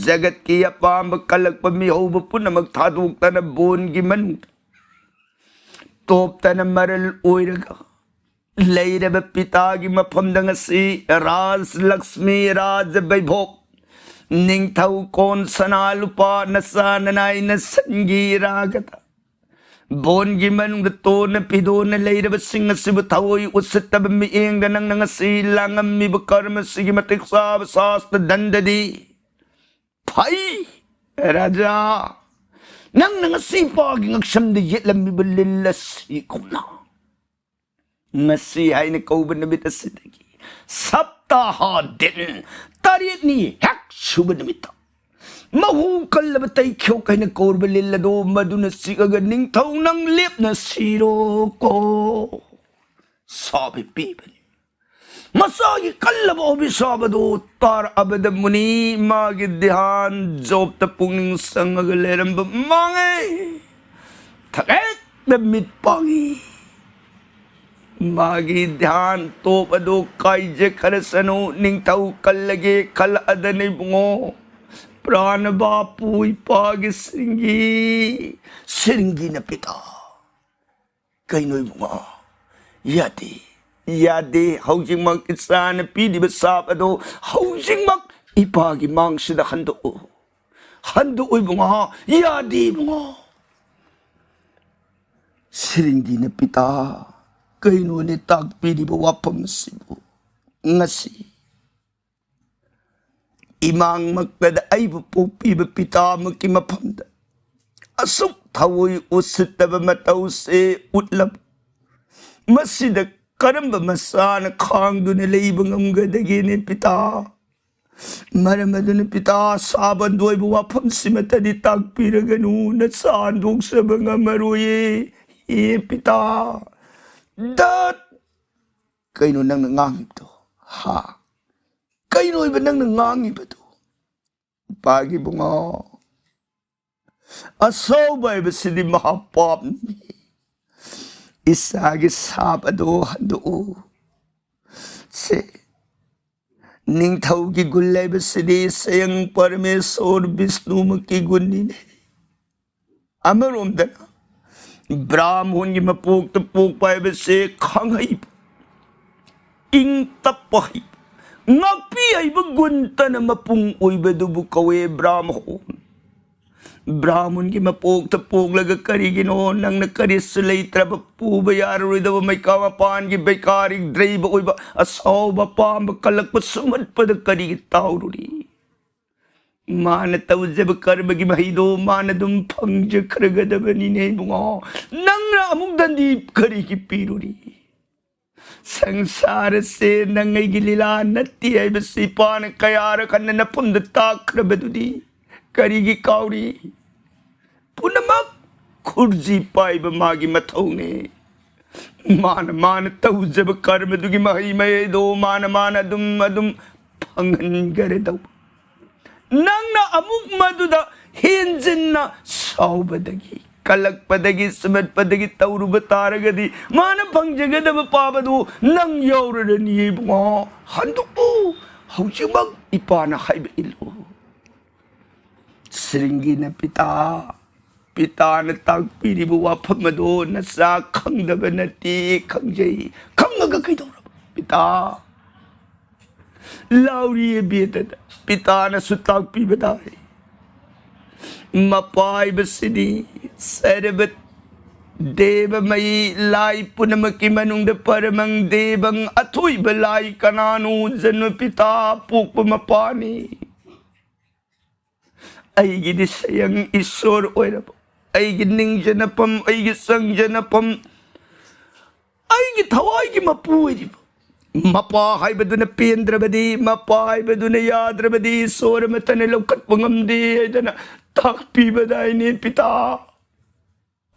ꯖꯒꯠꯀꯤ ꯑꯄꯥꯝꯕ ꯀꯜꯂꯛꯄ ꯃꯤꯍꯧꯕ ꯄꯨꯝꯅꯃꯛ ꯊꯥꯗꯣꯛꯇꯅ ꯕꯣꯟꯒꯤ ꯃꯅꯨꯡꯗ ꯇꯣꯞꯇꯅ ꯃꯔꯜ ꯑꯣꯏꯔꯒ ꯂꯩꯔꯕ ꯄꯤꯇꯥꯒꯤ ꯃꯐꯝꯗ ꯉꯁꯤ ꯔꯥꯖ ꯂꯛꯁꯃꯤ, ꯔꯥꯖ ꯕꯩꯚꯣꯕ, ꯅꯤꯡꯊꯧ ꯀꯣꯟ, ꯁꯅꯥ ꯂꯨꯄꯥ, ꯅꯆꯥ ꯅꯅꯥꯏ ꯅꯁꯟꯒꯤ ꯏꯔꯥꯒꯗ ꯕꯣꯟꯒꯤ ꯃꯅꯨꯡꯗ ꯇꯣꯟꯅ ꯄꯤꯗꯣꯟꯅ ꯂꯩꯔꯕꯁꯤꯡ ꯑꯁꯤꯕꯨ ꯊꯑꯣꯏ ꯎꯁꯤꯠꯇꯕ ꯃꯤꯠꯌꯦꯡꯗ ꯅꯪꯅ ꯉꯁꯤ ꯂꯥꯡꯉꯝꯃꯤꯕ ꯀꯔꯃꯁꯤꯒꯤ ꯃꯇꯤꯛ ꯆꯥꯕ ꯁꯥꯁꯇ ꯗꯟꯗꯗꯤ ꯐꯩ꯫ ꯔꯥꯖꯥ, ꯅꯪꯅ ꯉꯁꯤ ꯏꯄꯥꯒꯤ ꯉꯛꯁꯝꯗ ꯌꯦꯠꯂꯝꯃꯤꯕ ꯂꯤꯜ ꯑꯁꯤꯒꯨꯝꯅ ꯉꯁꯤ ꯍꯥꯏꯅ ꯀꯧꯕ ꯅꯨꯃꯤꯠ ꯑꯁꯤꯗꯒꯤ ꯁꯞꯇꯥꯍꯥ ꯗꯤꯟ ꯇꯔꯦꯠꯅꯤ ꯍꯦꯛ ꯁꯨꯕ ꯅꯨꯃꯤꯠꯇ ꯃꯍꯨ ꯀꯜꯂꯕ ꯇꯩꯈ꯭ꯌꯣꯛ ꯍꯥꯏꯅ ꯀꯧꯔꯕ ꯂꯤꯜ ꯑꯗꯣ ꯃꯗꯨꯅ ꯆꯤꯛꯑꯒ ꯅꯤꯡꯊꯧ ꯅꯪ ꯂꯦꯞꯅ ꯁꯤꯔꯣꯀꯣ ꯁꯥꯕ ꯄꯤꯕꯅꯤ꯫ ꯃꯁꯥꯒꯤ ꯀꯜꯂꯕ ꯑꯣꯕꯤꯁꯥꯞ ꯑꯗꯨ ꯇꯥꯔꯛꯑꯕꯗ ꯃꯨꯅꯤ ꯃꯥꯒꯤ ꯙ꯭ꯌꯥꯟ ꯖꯣꯞꯇ ꯄꯨꯛꯅꯤꯡ ꯆꯪꯉꯒ ꯂꯩꯔꯝꯕ ꯃꯥꯡꯉꯦ꯫ ꯊꯛꯍꯦꯛꯇ ꯃꯤꯠ ꯄꯥꯡꯉꯤ꯫ ꯃꯥꯒꯤ ꯙ꯭ꯌꯥꯟ ꯇꯣꯞ ꯑꯗꯨ ꯀꯥꯏꯖꯈ꯭ꯔꯁꯅꯨ, ꯅꯤꯡꯊꯧ ꯀꯜꯂꯒꯦ ꯈꯜꯂꯛꯑꯗꯅ ꯏꯕꯨꯡꯉꯣ꯫ ꯄ꯭ꯔꯥꯅ ꯕꯥꯄꯨ ꯏꯄꯥꯒꯤ ꯁꯤꯡꯒꯤ, ꯁꯤꯡꯒꯤꯅ ꯄꯤꯇꯥ꯫ ꯀꯩꯅꯣ ꯏꯕꯨꯡꯉꯣ? ꯌꯥꯗꯦ, ꯌꯥꯗꯦ꯫ ꯍꯧꯖꯤꯛꯃꯛ ꯏꯆꯥꯅ ꯄꯤꯔꯤꯕ ꯁꯥꯞ ꯑꯗꯣ ꯍꯧꯖꯤꯛꯃꯛ ꯏꯄꯥꯒꯤ ꯃꯥꯡꯁꯤꯗ ꯍꯟꯗꯣꯛꯎ꯫ ꯍꯟꯗꯣꯛꯎ ꯏꯕꯨꯡꯉꯣ, ꯌꯥꯗꯦ ꯏꯕꯨꯡꯉꯣ꯫ ꯁꯤꯔꯤꯡꯒꯤꯅ ꯄꯤꯇꯥ, ꯀꯩꯅꯣꯅꯦ ꯇꯥꯛꯄꯤꯔꯤꯕ ꯋꯥꯐꯝ ꯑꯁꯤꯕꯨ? ꯉꯁꯤ ꯏꯃꯥꯡꯃꯛꯇꯗ ꯑꯩꯕꯨ ꯄꯣꯛꯄꯤꯕ ꯄꯤꯇꯥꯃꯛꯀꯤ ꯃꯐꯝꯗ ꯑꯁꯨꯛ ꯊꯑꯣꯏ ꯎꯁꯤꯠꯇꯕ ꯃꯇꯧꯁꯦ ꯎꯠꯂꯕ ꯃꯁꯤꯗ ꯀꯔꯝꯕ ꯃꯆꯥꯅ ꯈꯥꯡꯗꯨꯅ ꯂꯩꯕ ꯉꯝꯒꯗꯒꯦꯅꯦ ꯄꯤꯇꯥ? ꯃꯔꯝ ꯑꯗꯨꯅ ꯄꯤꯇꯥ, ꯁꯥꯕꯟꯗꯣꯏꯕ ꯋꯥꯐꯝꯁꯤꯃꯇꯗꯤ ꯇꯥꯛꯄꯤꯔꯒꯅꯨ, ꯅꯆꯥ ꯍꯟꯗꯣꯛꯆꯕ ꯉꯝꯃꯔꯣꯏꯌꯦ꯫ ꯑꯦ ꯄꯤꯇꯥ, ꯗꯠ! ꯀꯩꯅꯣ ꯅꯪꯅ ꯉꯥꯡꯉꯤꯕꯗꯣ? ꯍꯥ? ꯀꯩꯅꯣ ꯑꯣꯏꯕ ꯅꯪꯅ ꯉꯥꯡꯉꯤꯕꯗꯣ? ꯏꯄꯥꯒꯤ ꯏꯕꯨꯡꯉꯣ, ꯑꯁꯧꯕ ꯍꯥꯏꯕꯁꯤꯗꯤ ꯃꯍꯥꯄꯥꯞꯅꯤ꯫ ꯏꯆꯥꯒꯤ ꯁꯥꯞ ꯑꯗꯨ ꯍꯟꯗꯣꯛꯎ꯫ ꯁꯦ, ꯅꯤꯡꯊꯧꯒꯤ ꯒꯨꯟ ꯍꯥꯏꯕꯁꯤꯗꯤ ꯁꯌꯪ ꯄꯔꯃꯦꯁꯣꯔ ꯕꯤꯁꯅꯨꯃꯛꯀꯤ ꯒꯨꯟꯅꯤꯅꯦ꯫ ꯑꯃꯔꯣꯝꯗꯅ ꯕ꯭ꯔꯥꯝꯍꯣꯟꯒꯤ ꯃꯄꯣꯛꯇ ꯄꯣꯛꯄ ꯍꯥꯏꯕꯁꯦ ꯈꯪꯍꯩꯕ, ꯏꯪ ꯇꯞꯄ ꯍꯩꯕ, ꯉꯥꯛꯄꯤ ꯍꯩꯕ ꯒꯨꯟꯇꯅ ꯃꯄꯨꯡ ꯑꯣꯏꯕꯗꯨꯕꯨ ꯀꯧꯋꯦ ꯕ꯭ꯔꯥꯝꯍꯣꯟ꯫ ꯕ꯭ꯔꯥꯝꯍꯣꯟꯒꯤ ꯃꯄꯣꯛꯇ ꯄꯣꯛꯂꯒ ꯀꯔꯤꯒꯤꯅꯣ ꯅꯪꯅ ꯀꯔꯤꯁꯨ ꯂꯩꯇ꯭ꯔꯕ, ꯄꯨꯕ ꯌꯥꯔꯔꯣꯏꯗꯕ, ꯃꯩꯀꯥ ꯃꯄꯥꯟꯒꯤ ꯕꯩꯀꯥꯔꯤꯛ ꯗ꯭ꯔꯩꯕ ꯑꯣꯏꯕ ꯑꯁꯥꯎꯕ ꯑꯄꯥꯝꯕ ꯀꯜꯂꯛꯄ ꯁꯨꯝꯍꯠꯄꯗ ꯀꯔꯤꯒꯤ ꯇꯥꯎꯔꯨꯔꯤ? ꯃꯥꯅ ꯇꯧꯖꯕ ꯀꯔꯃꯒꯤ ꯃꯍꯩꯗꯣ ꯃꯥꯅ ꯑꯗꯨꯝ ꯐꯪꯖꯈ꯭ꯔꯒꯗꯕꯅꯤꯅꯦ ꯏꯕꯨꯡꯉꯣ꯫ ꯅꯪꯅ ꯑꯃꯨꯛ ꯗꯟꯗꯤ ꯀꯔꯤꯒꯤ ꯄꯤꯔꯨꯔꯤ? ꯁꯪꯁꯥꯔꯁꯦ ꯅꯪ ꯑꯩꯒꯤ ꯂꯤꯂꯥ ꯅꯠꯇꯦ ꯍꯥꯏꯕꯁꯤ ꯏꯄꯥꯅ ꯀꯌꯥꯔꯛ ꯍꯟꯅ ꯅꯐꯝꯗ ꯇꯥꯛꯈ꯭ꯔꯕꯗꯨꯗꯤ ꯀꯔꯤꯒꯤ ꯀꯥꯎꯔꯤ? ꯄꯨꯝꯅꯃꯛ ꯈꯨꯔꯖꯤ ꯄꯥꯏꯕ ꯃꯥꯒꯤ ꯃꯊꯧꯅꯦ꯫ ꯃꯥꯅ, ꯃꯥꯅ ꯇꯧꯖꯕ ꯀꯔꯃꯗꯨꯒꯤ ꯃꯍꯩ ꯃꯍꯩꯗꯣ ꯃꯥꯅ, ꯃꯥꯅ ꯑꯗꯨꯝ, ꯑꯗꯨꯝ ꯐꯪꯍꯟꯒꯗꯧꯕ꯫ ꯅꯪꯅ ꯑꯃꯨꯛ ꯃꯗꯨꯗ ꯍꯦꯟꯖꯤꯟꯅ ꯁꯥꯎꯕꯗꯒꯤ, ꯀꯜꯂꯛꯄꯗꯒꯤ, ꯁꯨꯝꯍꯠꯄꯗꯒꯤ ꯇꯧꯔꯨꯕ ꯇꯥꯔꯒꯗꯤ, ꯃꯥꯅ ꯐꯪꯖꯒꯗꯕ ꯄꯥꯕꯗꯨ ꯅꯪ ꯌꯥꯎꯔꯔꯅꯤ ꯏꯕꯨꯡꯉꯣ꯫ ꯍꯟꯗꯣꯛꯎ, ꯍꯧꯖꯤꯛꯃꯛ ꯏꯄꯥꯅ ꯍꯥꯏꯕ ꯏꯜꯂꯨ꯫ ꯁ꯭ꯔꯤꯡꯒꯤꯅ ꯄꯤꯇꯥ, ꯄꯤꯇꯥꯅ ꯇꯥꯛꯄꯤꯔꯤꯕ ꯋꯥꯐꯝ ꯑꯗꯣ ꯅꯆꯥ ꯈꯪꯗꯕ ꯅꯠꯇꯦ, ꯈꯪꯖꯩ꯫ ꯈꯪꯉꯒ ꯀꯩꯗꯧꯔꯕ ꯄꯤꯇꯥ? ꯂꯥꯎꯔꯤꯌꯦ ꯕꯦꯗꯗ, ꯄꯤꯇꯥꯅꯁꯨ ꯇꯥꯛꯄꯤꯕ ꯇꯥꯏ꯫ ꯃꯄꯥ ꯍꯥꯏꯕꯁꯤꯗꯤ ꯁꯔꯕ ꯗꯦꯕꯃꯩ, ꯂꯥꯏ ꯄꯨꯝꯅꯃꯛꯀꯤ ꯃꯅꯨꯡꯗ ꯄꯔꯃꯪ ꯗꯦꯕꯪ, ꯑꯊꯣꯏꯕ ꯂꯥꯏ ꯀꯅꯥꯅꯣ? ꯖꯟꯃ ꯄꯤꯇꯥ, ꯄꯣꯛꯄ ꯃꯄꯥꯅꯤ꯫ ꯑꯩꯒꯤꯗꯤ ꯁꯌꯪ ꯏꯁꯣꯔ ꯑꯣꯏꯔꯕ, ꯑꯩꯒꯤ ꯅꯤꯡꯖꯅꯐꯝ, ꯑꯩꯒꯤ ꯆꯪꯖꯅꯐꯝ, ꯑꯩꯒꯤ ꯊꯋꯥꯏꯒꯤ ꯃꯄꯨ ꯑꯣꯏꯔꯤꯕ ꯃꯄꯥ ꯍꯥꯏꯕꯗꯨꯅ ꯄꯦꯟꯗ꯭ꯔꯕꯗꯤ, ꯃꯄꯥ ꯍꯥꯏꯕꯗꯨꯅ ꯌꯥꯗ꯭ꯔꯕꯗꯤ, ꯏꯁꯣꯔ ꯑꯃꯠꯇꯅ ꯂꯧꯈꯠꯄ ꯉꯝꯗꯦ ꯍꯥꯏꯗꯅ ꯇꯥꯛꯄꯤꯕꯗꯥꯏꯅꯦ ꯄꯤꯇꯥ꯫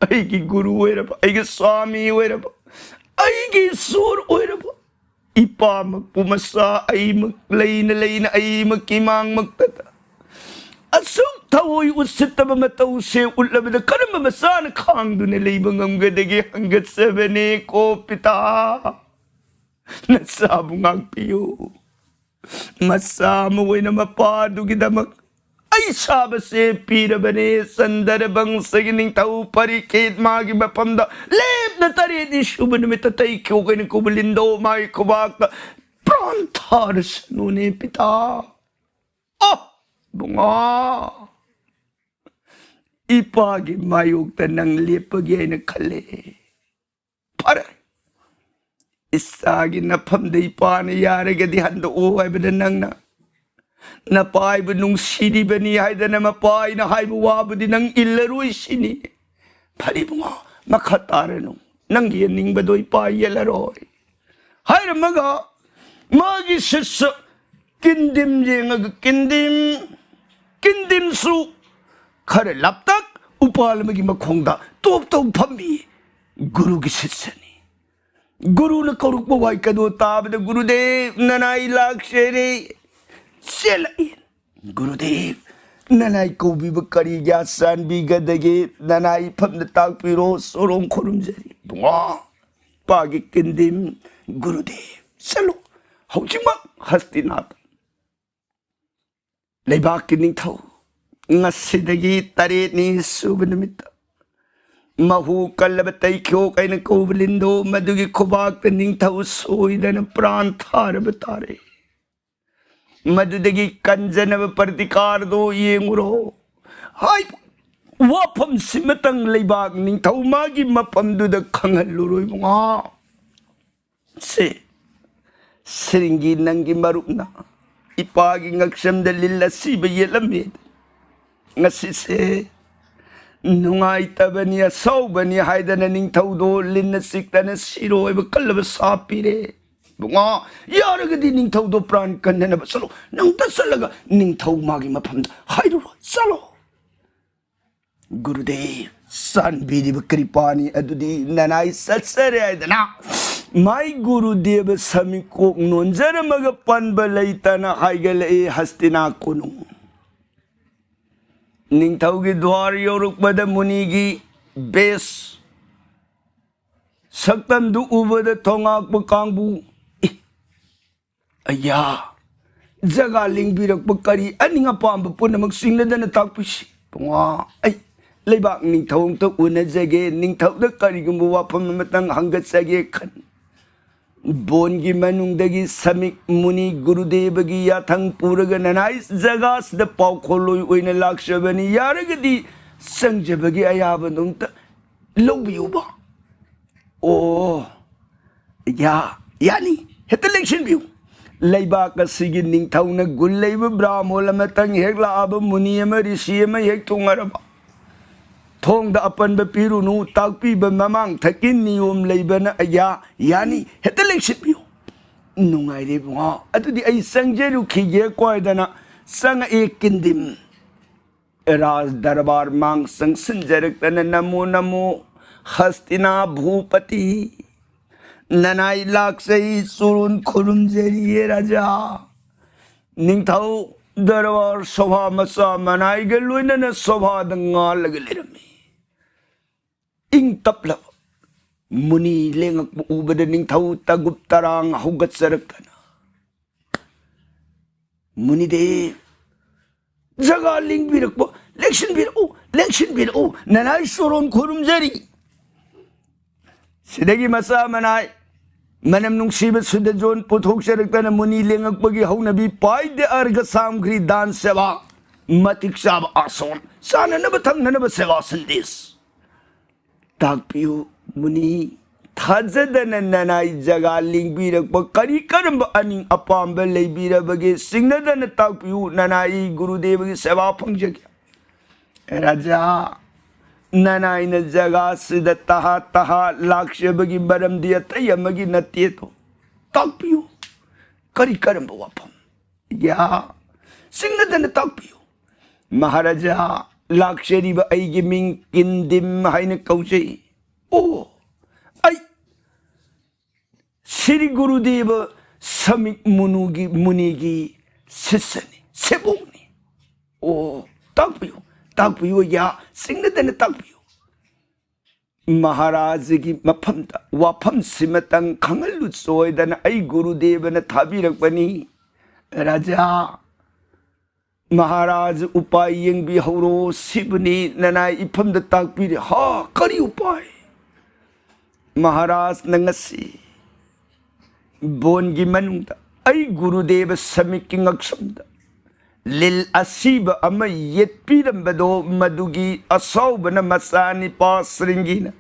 ꯑꯩꯒꯤ ꯒꯨꯔꯨ ꯑꯣꯏꯔꯕ, ꯑꯩꯒꯤ ꯁ꯭ꯋꯥꯃꯤ ꯑꯣꯏꯔꯕ, ꯑꯩꯒꯤ ꯏꯁꯣꯔ ꯑꯣꯏꯔꯕ ꯏꯄꯥꯃꯛꯄꯨ ꯃꯆꯥ ꯑꯩꯃꯛ ꯂꯩꯅ ꯂꯩꯅ ꯑꯩꯃꯛꯀꯤ ꯃꯥꯡꯃꯛꯇꯗ ꯑꯁꯨꯛ ꯊꯑꯣꯏ ꯎꯁꯤꯠꯇꯕ ꯃꯇꯧꯁꯦ ꯎꯠꯂꯕꯗ ꯀꯔꯝꯕ ꯃꯆꯥꯅ ꯈꯥꯡꯗꯨꯅ ꯂꯩꯕ ꯉꯝꯒꯗꯒꯦ? ꯍꯪꯒꯠꯆꯕꯅꯦ ꯀꯣ ꯄꯤꯇꯥ꯫ ꯅꯆꯥꯕꯨ ꯉꯥꯛꯄꯤꯌꯨ꯫ ꯃꯆꯥ ꯑꯃ ꯑꯣꯏꯅ ꯃꯄꯥꯗꯨꯒꯤꯗꯃꯛ ꯑꯩ ꯁꯥꯕꯁꯦ ꯄꯤꯔꯕꯅꯦ꯫ ꯆꯟꯗ꯭ꯔꯕꯪꯁꯒꯤ ꯅꯤꯡꯊꯧ ꯄꯔꯤꯀꯦꯠ ꯃꯥꯒꯤ ꯃꯐꯝꯗ ꯂꯦꯞꯅ ꯇꯔꯦꯠꯅꯤ ꯁꯨꯕ ꯅꯨꯃꯤꯠꯇ ꯇꯩꯈꯤꯌꯣꯛ ꯑꯩꯅ ꯀꯧꯕ ꯂꯤꯟꯗꯣ ꯃꯥꯒꯤ ꯈꯨꯕꯥꯛꯇ ꯄ꯭ꯔꯥꯟ ꯊꯥꯔꯁꯅꯨꯅꯦ ꯄꯤꯇꯥ꯫ ꯑꯣ ꯏꯕꯨꯡꯉꯣ, ꯏꯄꯥꯒꯤ ꯃꯥꯌꯣꯛꯇ ꯅꯪ ꯂꯦꯞꯄꯒꯦ ꯍꯥꯏꯅ ꯈꯜꯂꯦ꯫ ꯐꯔꯦ, ꯏꯆꯥꯒꯤ ꯅꯐꯝꯗ ꯏꯄꯥꯅ ꯌꯥꯔꯒꯗꯤ ꯍꯟꯗꯣꯛꯑꯣ ꯍꯥꯏꯕꯗ ꯅꯪꯅ ꯅꯄꯥ ꯑꯩꯕꯨ ꯅꯨꯡꯁꯤꯔꯤꯕꯅꯤ ꯍꯥꯏꯗꯅ ꯃꯄꯥ ꯑꯩꯅ ꯍꯥꯏꯕ ꯋꯥꯕꯨꯗꯤ ꯅꯪ ꯏꯜꯂꯔꯣꯏ ꯁꯤꯅꯤ꯫ ꯐꯔꯦ ꯏꯕꯨꯡꯉꯣ, ꯃꯈꯥ ꯇꯥꯔꯅꯨ, ꯅꯪꯒꯤ ꯌꯦꯡꯅꯤꯡꯕꯗꯣ ꯏꯄꯥ ꯌꯦꯜꯂꯔꯣꯏ ꯍꯥꯏꯔꯝꯃꯒ ꯃꯥꯒꯤ ꯁꯤꯠꯁ ꯀꯤꯟꯗꯤꯝ ꯌꯦꯡꯉꯒ ꯀꯤꯟꯗꯤꯝ ꯀꯤꯟꯗꯤꯝꯁꯨ ꯈꯔ ꯂꯥꯞꯇꯛ ꯎꯄꯥꯜ ꯑꯃꯒꯤ ꯃꯈꯣꯡꯗ ꯇꯣꯞ ꯇꯣꯞ ꯐꯝꯃꯤ꯫ ꯒꯨꯔꯨꯒꯤ ꯁꯤꯠꯁꯅꯤ꯫ ꯒꯨꯔꯨꯅ ꯀꯧꯔꯛꯄ ꯋꯥꯏꯀꯗꯣ ꯇꯥꯕꯗ ꯒꯨꯔꯨꯗꯦꯕ ꯅꯅꯥꯏ ꯂꯥꯛꯆꯔꯦ꯫ ꯆꯦꯜꯂꯛꯏ꯫ ꯒꯨꯔꯨꯗꯦꯕ ꯅꯅꯥꯏ ꯀꯧꯕꯤꯕ ꯀꯔꯤꯒꯤ ꯆꯥꯟꯕꯤꯒꯗꯒꯦ? ꯅꯅꯥꯏ ꯏꯐꯝꯗ ꯇꯥꯛꯄꯤꯔꯣ꯫ ꯁꯣꯔꯣꯡ ꯈꯨꯔꯨꯝꯖꯔꯤ ꯏꯕꯨꯡꯉꯣ꯫ ꯄꯥꯒꯤ ꯀꯤꯟꯗꯤꯝ ꯒꯨꯔꯨꯗꯦꯕ ꯆꯠꯂꯣ ꯍꯧꯖꯤꯛꯃꯛ ꯍꯁꯇꯤꯅꯥꯗ꯫ ꯂꯩꯕꯥꯛꯀꯤ ꯅꯤꯡꯊꯧ ꯉꯁꯤꯗꯒꯤ ꯇꯔꯦꯠꯅꯤ ꯁꯨꯕ ꯅꯨꯃꯤꯠꯇ ꯃꯍꯨ ꯀꯜꯂꯕ ꯇꯩꯈ꯭ꯌꯣꯛ ꯑꯩꯅ ꯀꯧꯕ ꯂꯤꯟꯗꯣ ꯃꯗꯨꯒꯤ ꯈꯨꯕꯥꯛꯇ ꯅꯤꯡꯊꯧ ꯁꯣꯏꯗꯅ ꯄ꯭ꯔꯥꯟ ꯊꯥꯔꯕ ꯇꯥꯔꯦ꯫ ꯃꯗꯨꯗꯒꯤ ꯀꯟꯖꯅꯕ ꯄ꯭ꯔꯇꯤꯀꯥꯔꯗꯣ ꯌꯦꯡꯉꯨꯔꯣ꯫ ꯍꯥꯏ, ꯋꯥꯐꯝꯁꯤꯃꯇꯪ ꯂꯩꯕꯥꯛ ꯅꯤꯡꯊꯧ ꯃꯥꯒꯤ ꯃꯐꯝꯗꯨꯗ ꯈꯪꯍꯜꯂꯨꯔꯣ ꯏꯕꯨꯡꯉꯣ꯫ ꯁꯦ, ꯁꯤꯔꯤꯡꯒꯤ ꯅꯪꯒꯤ ꯃꯔꯨꯞꯅ ꯏꯄꯥꯒꯤ ꯉꯛꯁꯝꯗ ꯂꯤꯜ ꯑꯁꯤꯕ ꯌꯦꯠꯂꯝꯃꯤ꯫ ꯉꯁꯤꯁꯦ ꯅꯨꯡꯉꯥꯏꯇꯕꯅꯤ, ꯑꯁꯧꯕꯅꯤ ꯍꯥꯏꯗꯅ ꯅꯤꯡꯊꯧꯗꯣ ꯂꯤꯟꯅ ꯆꯤꯛꯇꯅ ꯁꯤꯔꯣꯏꯕ ꯀꯜꯂꯕ ꯁꯥꯞ ꯄꯤꯔꯦ꯫ ꯏꯕꯨꯡꯉꯣ, ꯌꯥꯔꯒꯗꯤ ꯅꯤꯡꯊꯧꯗꯣ ꯄ꯭ꯔꯥꯟ ꯀꯟꯅꯅꯕ ꯆꯠꯂꯣ꯫ ꯅꯪꯇ ꯆꯠꯂꯒ ꯅꯤꯡꯊꯧ ꯃꯥꯒꯤ ꯃꯐꯝꯗ ꯍꯥꯏꯔꯨꯔꯣ꯫ ꯆꯠꯂꯣ꯫ ꯒꯨꯔꯨꯗꯦꯕ, ꯆꯥꯟꯕꯤꯔꯤꯕ ꯀ꯭ꯔꯤꯄꯥꯅꯤ ꯑꯗꯨꯗꯤ ꯅꯅꯥꯏ ꯆꯠꯆꯔꯦ ꯍꯥꯏꯗꯅ ꯃꯥꯏ ꯒꯨꯔꯨꯗꯦꯕ ꯁꯃꯤꯀꯣꯛ ꯅꯣꯟꯖꯔꯝꯃꯒ ꯄꯟꯕ ꯂꯩꯇꯅ ꯍꯥꯏꯒꯠꯂꯛꯏ ꯍꯁꯇꯤꯅꯥ ꯀꯣꯅꯨꯡ꯫ ꯅꯤꯡꯊꯧꯒꯤ ꯗ꯭ꯋꯥꯔ ꯌꯧꯔꯛꯄꯗ ꯃꯨꯅꯤꯒꯤ ꯕꯦꯁ ꯁꯛꯇꯝꯗꯨ ꯎꯕꯗ ꯊꯣꯉꯥꯛꯄ ꯀꯥꯡꯕꯨ ꯑꯌꯥ, ꯖꯒꯥ ꯂꯦꯡꯕꯤꯔꯛꯄ ꯀꯔꯤ ꯑꯅꯤꯡ ꯑꯄꯥꯝꯕ ꯄꯨꯝꯅꯃꯛ ꯁꯤꯡꯅꯗꯅ ꯇꯥꯛꯄꯤꯁꯤ꯫ ꯄꯨꯡꯉꯥ, ꯑꯩ ꯂꯩꯕꯥꯛ ꯅꯤꯡꯊꯧ ꯑꯝꯇ ꯎꯅꯖꯒꯦ, ꯅꯤꯡꯊꯧꯗ ꯀꯔꯤꯒꯨꯝꯕ ꯋꯥꯐꯝ ꯑꯃꯇꯪ ꯍꯪꯒꯠꯆꯒꯦ ꯈꯟ꯫ ꯕꯣꯟꯒꯤ ꯃꯅꯨꯡꯗꯒꯤ ꯁꯃꯤꯛ ꯃꯨꯅꯤ ꯒꯨꯔꯨꯗꯦꯕꯒꯤ ꯌꯥꯊꯪ ꯄꯨꯔꯒ ꯅꯅꯥꯏ ꯖꯒꯥꯁꯤꯗ ꯄꯥꯎꯈꯣꯜꯂꯣꯏ ꯑꯣꯏꯅ ꯂꯥꯛꯆꯕꯅꯤ꯫ ꯌꯥꯔꯒꯗꯤ ꯆꯪꯖꯕꯒꯤ ꯑꯌꯥꯕꯗꯣ ꯑꯝꯇ ꯂꯧꯕꯤꯌꯨꯕ꯫ ꯑꯣ, ꯌꯥ, ꯌꯥꯅꯤ, ꯍꯦꯛꯇ ꯂꯦꯡꯁꯤꯟꯕꯤꯌꯨ꯫ ꯂꯩꯕꯥꯛ ꯑꯁꯤꯒꯤ ꯅꯤꯡꯊꯧꯅ ꯒꯨꯟ ꯂꯩꯕ ꯕ꯭ꯔꯥꯍꯃꯣꯟ ꯑꯃꯇꯪ ꯍꯦꯛ ꯂꯥꯛꯑꯕ, ꯃꯨꯅꯤ ꯑꯃ, ꯔꯤꯁꯤ ꯑꯃ ꯍꯦꯛ ꯊꯨꯡꯉꯔꯕ, ꯊꯣꯡꯗ ꯑꯄꯟꯕ ꯄꯤꯔꯨꯅꯨ, ꯇꯥꯛꯄꯤꯕ ꯃꯃꯥꯡ ꯊꯛꯀꯤ ꯅꯤꯌꯣꯝ ꯂꯩꯕꯅ꯫ ꯌꯥ, ꯌꯥꯅꯤ, ꯍꯦꯛꯇ ꯂꯦꯡꯁꯤꯟꯕꯤꯌꯨ꯫ ꯅꯨꯡꯉꯥꯏꯔꯦ ꯏꯕꯨꯡꯉꯣ, ꯑꯗꯨꯗꯤ ꯑꯩ ꯆꯪꯖꯔꯨꯈꯤꯒꯦ ꯀꯣꯏꯗꯅ꯫ ꯆꯪꯉꯛꯑꯦ ꯀꯤꯟꯗꯤꯝ꯫ ꯔꯥꯖ ꯗꯔꯕꯥꯔ ꯃꯥꯡ ꯆꯪꯁꯤꯟꯖꯔꯛꯇꯅ ꯅꯃꯣ ꯅꯃꯣ ꯍꯁꯇꯤꯅꯥ ꯚꯨꯄꯇꯤ꯫ ꯅꯅꯥꯏ ꯂꯥꯛꯆꯩ, ꯆꯨꯔꯨꯟ ꯈꯨꯔꯨꯝꯖꯔꯤꯌꯦ ꯔꯥꯖꯥ꯫ ꯅꯤꯡꯊꯧ ꯗꯔꯕꯥꯔ ꯁꯣꯚꯥ ꯃꯆꯥ ꯃꯅꯥꯏꯒ ꯂꯣꯏꯅꯅ ꯁꯣꯚꯥꯗ ꯉꯥꯜꯂꯒ ꯂꯩꯔꯝꯃꯤ꯫ ꯏꯪ ꯇꯞꯂꯕ ꯃꯨꯅꯤ ꯂꯦꯡꯉꯛꯄ ꯎꯕꯗ ꯅꯤꯡꯊꯧ ꯇꯒꯨꯞ ꯇꯔꯥꯡ ꯍꯧꯒꯠꯆꯔꯛꯇꯅ, ꯃꯨꯅꯤꯗꯦ, ꯖꯒꯥ ꯂꯦꯡꯕꯤꯔꯛꯄ, ꯂꯦꯡꯁꯤꯟꯕꯤꯔꯛꯎ, ꯂꯦꯡꯁꯤꯟꯕꯤꯔꯛꯎ, ꯅꯅꯥꯏ ꯁꯣꯔꯣꯟ ꯈꯨꯔꯨꯝꯖꯔꯤ꯫ ꯁꯤꯗꯒꯤ ꯃꯆꯥ ꯃꯅꯥꯏ ꯃꯅꯝ ꯅꯨꯡꯁꯤꯕ ꯁꯨꯗꯖꯣꯟ ꯄꯨꯊꯣꯛꯆꯔꯛꯇꯅ ꯃꯨꯅꯤ ꯂꯦꯡꯉꯛꯄꯒꯤ ꯍꯧꯅꯕꯤ ꯄꯥꯏꯗꯦ, ꯑꯔꯒ ꯁꯥꯝꯒ꯭ꯔꯤ ꯗꯥꯟ ꯁꯦꯕꯥ, ꯃꯇꯤꯛ ꯆꯥꯕ ꯑꯥꯁꯣꯟ, ꯆꯥꯅꯅꯕ ꯊꯛꯅꯅꯕ ꯁꯦꯕꯥ ꯁꯟꯗꯦꯁ꯫ ꯇꯥꯛꯄꯤꯌꯨ ꯃꯨꯅꯤ, ꯊꯥꯖꯗꯅ ꯅꯅꯥꯏ ꯖꯒꯥ ꯂꯦꯡꯕꯤꯔꯛꯄ ꯀꯔꯤ ꯀꯔꯝꯕ ꯑꯅꯤꯡ ꯑꯄꯥꯝꯕ ꯂꯩꯕꯤꯔꯕꯒꯦ? ꯁꯤꯡꯅꯗꯅ ꯇꯥꯛꯄꯤꯌꯨ, ꯅꯅꯥꯏ ꯒꯨꯔꯨꯗꯦꯕꯒꯤ ꯁꯦꯕꯥ ꯐꯪꯖꯒꯦ꯫ ꯔꯥꯖꯥ, ꯅꯅꯥꯏꯅ ꯖꯒꯥꯁꯤꯗ ꯇꯍꯥ ꯇꯍꯥ ꯂꯥꯛꯆꯕꯒꯤ ꯃꯔꯝꯗꯤ ꯑꯇꯩ ꯑꯃꯒꯤ ꯅꯠꯇꯦꯗꯣ꯫ ꯇꯥꯛꯄꯤꯌꯨ, ꯀꯔꯤ ꯀꯔꯝꯕ ꯋꯥꯐꯝ? ꯌꯥ, ꯁꯤꯡꯅꯗꯅ ꯇꯥꯛꯄꯤꯌꯨ꯫ ꯃꯍꯥꯔꯥꯖꯥ, ꯂꯥꯛꯆꯔꯤꯕ ꯑꯩꯒꯤ ꯃꯤꯡ ꯀꯤꯟꯗꯤꯝ ꯍꯥꯏꯅ ꯀꯧꯖꯩ꯫ ꯑꯣ, ꯑꯩ ꯁ꯭ꯔꯤ ꯒꯨꯔꯨꯗꯦꯕ ꯁꯃꯤꯛ ꯃꯨꯅꯨꯒꯤ, ꯃꯨꯅꯤꯒꯤ ꯁꯤꯁ꯭ꯌꯅꯤ, ꯁꯦꯕꯣꯛꯅꯤ꯫ ꯑꯣ, ꯇꯥꯛꯄꯤꯌꯨ, ꯇꯥꯛꯄꯤꯌꯨ, ꯌꯥ, ꯁꯤꯡꯅꯗꯅ ꯇꯥꯛꯄꯤꯌꯨ꯫ ꯃꯍꯥꯔꯥꯖꯒꯤ ꯃꯐꯝꯗ ꯋꯥꯐꯝꯁꯤꯃꯇꯪ ꯈꯪꯍꯜꯂꯨ ꯆꯣꯏꯗꯅ ꯑꯩ ꯒꯨꯔꯨꯗꯦꯕꯅ ꯊꯥꯕꯤꯔꯛꯄꯅꯤ꯫ ꯔꯥꯖꯥ, ꯃꯍꯥꯔꯥꯖ, ꯎꯄꯥꯏ ꯌꯦꯡꯕꯤꯍꯧꯔꯣ, ꯁꯤꯕꯨꯅꯤ ꯅꯅꯥꯏ ꯏꯐꯝꯗ ꯇꯥꯛꯄꯤꯔꯤ꯫ ꯍꯥ, ꯀꯔꯤ ꯎꯄꯥꯏ? ꯃꯍꯥꯔꯥꯖꯅ ꯉꯁꯤ ꯕꯣꯟꯒꯤ ꯃꯅꯨꯡꯗ ꯑꯩ ꯒꯨꯔꯨꯗꯦꯕ ꯁꯃꯤꯛꯀꯤ ꯉꯛꯁꯝꯗ ꯂꯤꯜ ꯑꯁꯤꯕ ꯑꯃ ꯌꯦꯠꯄꯤꯔꯝꯕꯗꯣ, ꯃꯗꯨꯒꯤ ꯑꯁꯥꯎꯕꯅ ꯃꯆꯥꯅꯤꯄꯥ ꯁ꯭ꯔꯤꯡꯒꯤꯅ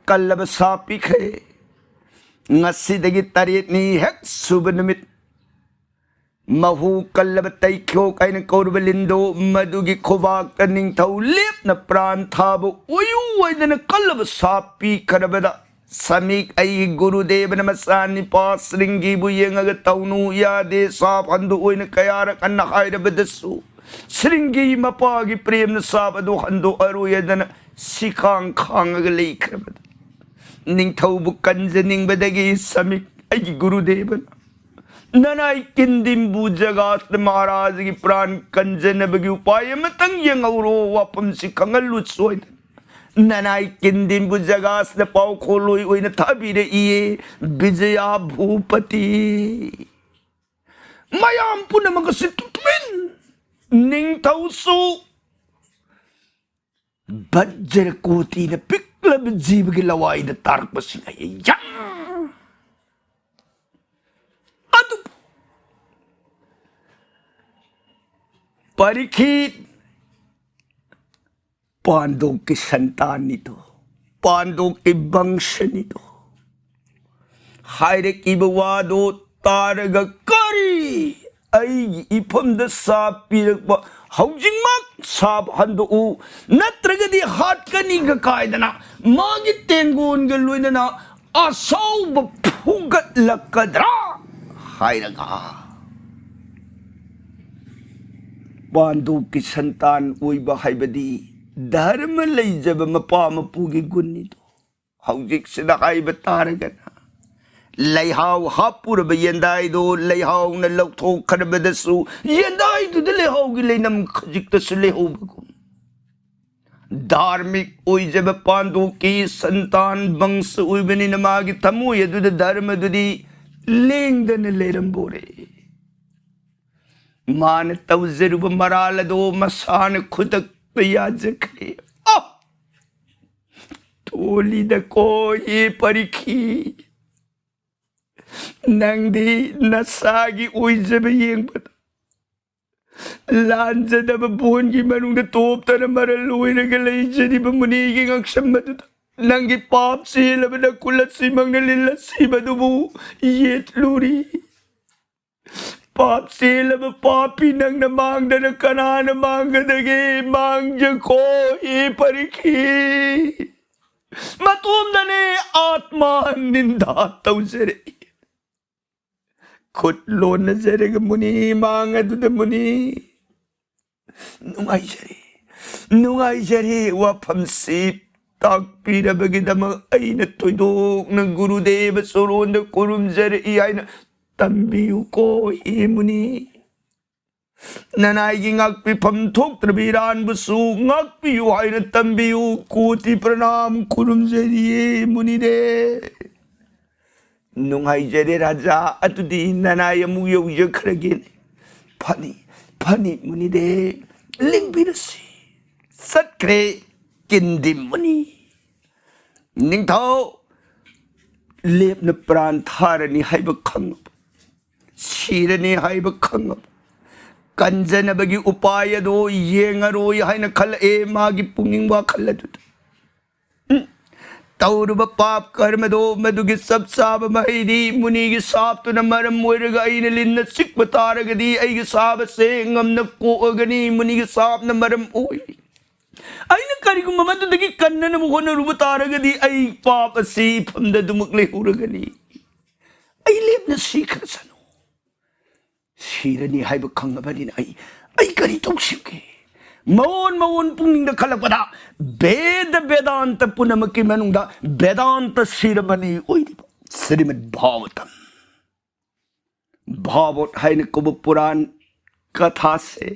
ꯀꯜꯂꯕ ꯁꯥ ꯄꯤꯈ꯭ꯔꯦ꯫ ꯉꯁꯤꯗꯒꯤ ꯇꯔꯦꯠꯅꯤ ꯍꯦꯛ ꯁꯨꯕ ꯅꯨꯃꯤꯠ, ꯃꯍꯨ ꯀꯜꯂꯕ ꯇꯩꯈ꯭ꯌꯣꯛ ꯍꯥꯏꯅ ꯀꯧꯔꯕ ꯂꯤꯟꯗꯣ, ꯃꯗꯨꯒꯤ ꯈꯨꯕꯥꯛꯇ ꯅꯤꯡꯊꯧ ꯂꯦꯞꯅ ꯄ꯭ꯔꯥꯟ ꯊꯥꯕ ꯑꯣꯏꯌꯨ ꯍꯥꯏꯗꯅ ꯀꯜꯂꯕ ꯁꯥꯞ ꯄꯤꯈ꯭ꯔꯕꯗ, ꯁꯃꯤꯛ ꯑꯩꯒꯤ ꯒꯨꯔꯨꯗꯦꯕꯅ ꯃꯆꯥꯅꯤꯄꯥ ꯁ꯭ꯔꯤꯡꯒꯤꯕꯨ ꯌꯦꯡꯉꯒ, "ꯇꯧꯅꯨ, ꯌꯥꯗꯦ, ꯁꯥꯞ ꯍꯟꯗꯣꯛꯑꯣꯏꯅ ꯀꯌꯥꯔꯛ ꯍꯟꯅ ꯍꯥꯏꯔꯕꯗꯁꯨ ꯁ꯭ꯔꯤꯡꯒꯤ ꯃꯄꯥꯒꯤ ꯄ꯭ꯔꯦꯝꯅ ꯁꯥꯞ ꯑꯗꯨ ꯍꯟꯗꯣꯛꯑꯔꯣꯏ" ꯍꯥꯏꯗꯅ ꯁꯤꯈꯥꯡ ꯈꯥꯡꯉꯒ ꯂꯩꯈ꯭ꯔꯕꯗ, ꯅꯤꯡꯊꯧꯕꯨ ꯀꯟꯖꯅꯤꯡꯕꯗꯒꯤ ꯁꯃꯤꯛ ꯑꯩꯒꯤ ꯒꯨꯔꯨꯗꯦꯕꯅ ꯅꯅꯥꯏ ꯀꯤꯟꯗꯤꯝꯕꯨ ꯖꯒꯥꯁꯤꯗ ꯃꯍꯥꯔꯥꯖꯒꯤ ꯄ꯭ꯔꯥꯟ ꯀꯟꯖꯅꯕꯒꯤ ꯎꯄꯥꯏ ꯑꯃꯇꯪ ꯌꯦꯡꯍꯧꯔꯣ, ꯋꯥꯐꯝꯁꯤ ꯈꯪꯍꯜꯂꯨ ꯁꯣꯏꯗꯅ꯫ ꯅꯅꯥꯏ ꯀꯤꯟꯗꯤꯝꯕꯨ ꯖꯒꯥꯁꯤꯗ ꯄꯥꯎꯈꯣꯜꯂꯣꯏ ꯑꯣꯏꯅ ꯊꯥꯕꯤꯔꯛꯏꯌꯦ, ꯕꯤꯖꯌꯥ ꯚꯨꯄꯇꯤ꯫ ꯃꯌꯥꯝ ꯄꯨꯝꯅꯃꯛ ꯑꯁꯤ ꯇꯨꯃꯤꯟ꯫ ꯅꯤꯡꯊꯧꯁꯨ ꯕꯖ꯭ꯔ ꯀꯣꯇꯤꯅ ꯄꯤꯛꯂꯕ ꯖꯤꯕꯒꯤ ꯂꯋꯥꯏꯗ ꯇꯥꯔꯛꯄꯁꯤꯡ ꯑꯩ ꯌꯥꯝ꯫ ꯑꯗꯨꯕꯨ ꯄꯔꯤꯈꯤꯠ ꯄꯥꯟꯗꯣꯛꯀꯤ ꯁꯟꯇꯥꯟꯅꯤꯗꯣ, ꯄꯥꯟꯗꯣꯛꯀꯤ ꯕꯪꯁꯅꯤꯗꯣ꯫ ꯍꯥꯏꯔꯛꯏꯕ ꯋꯥꯗꯣ ꯇꯥꯔꯒ, "ꯀꯔꯤ? ꯑꯩꯒꯤ ꯏꯐꯝꯗ ꯁꯥꯞ ꯄꯤꯔꯛꯄ? ꯍꯧꯖꯤꯛꯃꯛ ꯁꯥꯞ ꯍꯟꯗꯣꯛꯎ, ꯅꯠꯇ꯭ꯔꯒꯗꯤ ꯍꯥꯠꯀꯅꯤꯒ" ꯀꯥꯏꯗꯅ ꯃꯥꯒꯤ ꯇꯦꯡꯒꯣꯟꯒ ꯂꯣꯏꯅꯅ ꯑꯁꯥꯎꯕ ꯐꯨꯒꯠꯂꯛꯀꯗ꯭ꯔꯥ ꯍꯥꯏꯔꯒ꯫ ꯄꯥꯟꯗꯨꯒꯤ ꯁꯟꯇꯥꯟ ꯑꯣꯏꯕ ꯍꯥꯏꯕꯗꯤ ꯙꯔꯃ ꯂꯩꯖꯕ ꯃꯄꯥ ꯃꯄꯨꯒꯤ ꯒꯨꯟꯅꯤꯗꯣ꯫ ꯍꯧꯖꯤꯛꯁꯤꯗ ꯍꯥꯏꯕ ꯇꯥꯔꯒꯅ, ꯂꯩꯍꯥꯎ ꯍꯥꯞꯄꯨꯔꯕ ꯌꯦꯟꯗꯥꯏꯗꯣ ꯂꯩꯍꯥꯎꯅ ꯂꯧꯊꯣꯛꯈ꯭ꯔꯕꯗꯁꯨ, ꯌꯦꯟꯗꯥꯏꯗꯨꯗ ꯂꯩꯍꯥꯎꯒꯤ ꯂꯩꯅꯝ ꯈꯖꯤꯛꯇꯁꯨ ꯂꯩꯍꯧꯕꯒꯨꯝ, ꯙꯥꯔꯃꯤꯛ ꯑꯣꯏꯖꯕ ꯄꯥꯟꯗꯣꯛꯀꯤ ꯁꯟꯇꯥꯟ ꯕꯪꯁ ꯑꯣꯏꯕꯅꯤꯅ ꯃꯥꯒꯤ ꯊꯃꯣꯏ ꯑꯗꯨꯗ ꯙꯔꯃꯗꯨꯗꯤ ꯂꯦꯡꯗꯅ ꯂꯩꯔꯝꯕꯣꯔꯦ꯫ ꯃꯥꯅ ꯇꯧꯖꯔꯨꯕ ꯃꯔꯥꯜ ꯑꯗꯣ ꯃꯁꯥꯅ ꯈꯨꯗꯛꯇ ꯌꯥꯖꯈ꯭ꯔꯦ꯫ ꯑ! ꯇꯣꯂꯤꯗꯀꯣ ꯍꯦ ꯄꯔꯤꯈꯤ, ꯅꯪꯗꯤ ꯅꯁꯥꯒꯤ ꯑꯣꯏꯖꯕ ꯌꯦꯡꯕꯗ ꯂꯥꯟꯖꯗꯕ ꯕꯣꯟꯒꯤ ꯃꯅꯨꯡꯗ ꯇꯣꯞꯇꯅ ꯃꯔꯜ ꯑꯣꯏꯔꯒ ꯂꯩꯖꯔꯤꯕ ꯃꯨꯅꯤꯒꯤ ꯉꯛꯁꯝ ꯑꯗꯨꯗ ꯅꯪꯒꯤ ꯄꯥꯞ ꯆꯦꯜꯂꯕ ꯅꯈꯨꯠ ꯑꯁꯤꯃꯛꯅ ꯂꯤꯜ ꯑꯁꯤꯕꯗꯨꯕꯨ ꯌꯦꯠꯂꯨꯔꯤ꯫ ꯄꯥꯞ ꯆꯦꯜꯂꯕ ꯄꯥꯄꯤ ꯅꯪꯅ ꯃꯥꯡꯗꯅ ꯀꯅꯥꯅ ꯃꯥꯡꯒꯗꯒꯦ? ꯃꯥꯡꯖꯈꯣ ꯍꯦ ꯄꯔꯤꯈꯤ꯫ ꯃꯇꯣꯝꯗꯅꯦ ꯑꯥꯠꯃꯥ ꯅꯤꯟꯗꯥ ꯇꯧꯖꯔꯛꯏ꯫ ꯈꯨꯠ ꯂꯣꯟꯅꯖꯔꯒ ꯃꯨꯅꯤ ꯃꯥꯡ ꯑꯗꯨꯗ ꯃꯨꯅꯤ ꯅꯨꯡꯉꯥꯏꯖꯔꯦ, ꯅꯨꯡꯉꯥꯏꯖꯔꯦ꯫ ꯋꯥꯐꯝꯁꯤ ꯇꯥꯛꯄꯤꯔꯕꯒꯤꯗꯃꯛ ꯑꯩꯅ ꯊꯣꯏꯗꯣꯛꯅ ꯒꯨꯔꯨꯗꯦꯕ ꯆꯣꯔꯣꯟꯗ ꯈꯨꯔꯨꯝꯖꯔꯛꯏ ꯍꯥꯏꯅ ꯇꯝꯕꯤꯌꯨꯀꯣ ꯍꯦ ꯃꯨꯅꯤ꯫ ꯅꯅꯥꯏꯒꯤ ꯉꯥꯛꯄꯤꯐꯝ ꯊꯣꯛꯇ꯭ꯔꯕ ꯏꯔꯥꯟꯕꯨꯁꯨ ꯉꯥꯛꯄꯤꯌꯨ ꯍꯥꯏꯅ ꯇꯝꯕꯤꯌꯨ꯫ ꯀꯣꯇꯤ ꯄ꯭ꯔꯅꯥꯝ ꯈꯨꯔꯨꯝꯖꯔꯤꯌꯦ ꯃꯨꯅꯤꯗꯦ꯫ ꯅꯨꯡꯉꯥꯏꯖꯔꯦ ꯔꯥꯖꯥ, ꯑꯗꯨꯗꯤ ꯅꯅꯥꯏ ꯑꯃꯨꯛ ꯌꯧꯖꯈ꯭ꯔꯒꯦꯅꯦ꯫ ꯐꯅꯤ, ꯐꯅꯤ ꯃꯨꯅꯤꯗꯦ, ꯂꯦꯡꯕꯤꯔꯁꯤ꯫ ꯆꯠꯈ꯭ꯔꯦ ꯀꯤꯟꯗꯤ ꯃꯨꯅꯤ꯫ ꯅꯤꯡꯊꯧ ꯂꯦꯞꯅ ꯄ꯭ꯔꯥꯟ ꯊꯥꯔꯅꯤ ꯍꯥꯏꯕ ꯈꯪꯉꯕ, ꯁꯤꯔꯅꯤ ꯍꯥꯏꯕ ꯈꯪꯉꯕ, ꯀꯟꯖꯅꯕꯒꯤ ꯎꯄꯥꯏ ꯑꯗꯣ ꯌꯦꯡꯉꯔꯣꯏ ꯍꯥꯏꯅ ꯈꯜꯂꯛꯑꯦ ꯃꯥꯒꯤ ꯄꯨꯛꯅꯤꯡ ꯋꯥꯈꯜ ꯑꯗꯨꯗ꯫ ꯎꯝ, ꯇꯧꯔꯨꯕ ꯄꯥꯞ ꯀꯔꯃꯗꯣ ꯃꯗꯨꯒꯤ ꯆꯞ ꯆꯥꯕ ꯃꯍꯩꯗꯤ ꯃꯨꯅꯤꯒꯤ ꯁꯥꯞꯇꯨꯅ ꯃꯔꯝ ꯑꯣꯏꯔꯒ ꯑꯩꯅ ꯂꯤꯟꯅ ꯆꯤꯛꯄ ꯇꯥꯔꯒꯗꯤ ꯑꯩꯒꯤ ꯁꯥꯕꯁꯦ ꯉꯝꯅ ꯀꯣꯛꯑꯒꯅꯤ꯫ ꯃꯨꯅꯤꯒꯤ ꯁꯥꯞꯅ ꯃꯔꯝ ꯑꯣꯏ꯫ ꯑꯩꯅ ꯀꯔꯤꯒꯨꯝꯕ ꯃꯗꯨꯗꯒꯤ ꯀꯟꯅꯅꯕ ꯍꯣꯠꯅꯔꯨꯕ ꯇꯥꯔꯒꯗꯤ ꯑꯩ ꯄꯥꯞ ꯑꯁꯤ ꯏꯐꯝꯗ ꯑꯗꯨꯃꯛ ꯂꯩꯍꯧꯔꯒꯅꯤ꯫ ꯑꯩ ꯂꯦꯞꯅ ꯁꯤꯈ꯭ꯔꯁꯅꯨ꯫ ꯁꯤꯔꯅꯤ ꯍꯥꯏꯕ ꯈꯪꯉꯕꯅꯤꯅ ꯑꯩ, ꯑꯩ ꯀꯔꯤ ꯇꯧꯁꯤꯒꯦ? ꯃꯑꯣꯟ ꯃꯑꯣꯟ ꯄꯨꯛꯅꯤꯡꯗ ꯈꯜꯂꯛꯄꯗ ꯕꯦꯗ ꯕꯦꯗꯥꯟꯇ ꯄꯨꯝꯅꯃꯛꯀꯤ ꯃꯅꯨꯡꯗ ꯕꯦꯗꯥꯟꯇ ꯁꯤꯔꯃꯅꯤ ꯑꯣꯏꯔꯤꯕ ꯁ꯭ꯔꯤꯃꯗ ꯚꯥꯒꯋꯇꯝ, ꯚꯥꯒꯋꯠ ꯍꯥꯏꯅ ꯀꯧꯕ ꯄꯨꯔꯥꯟ ꯀꯊꯥꯁꯦ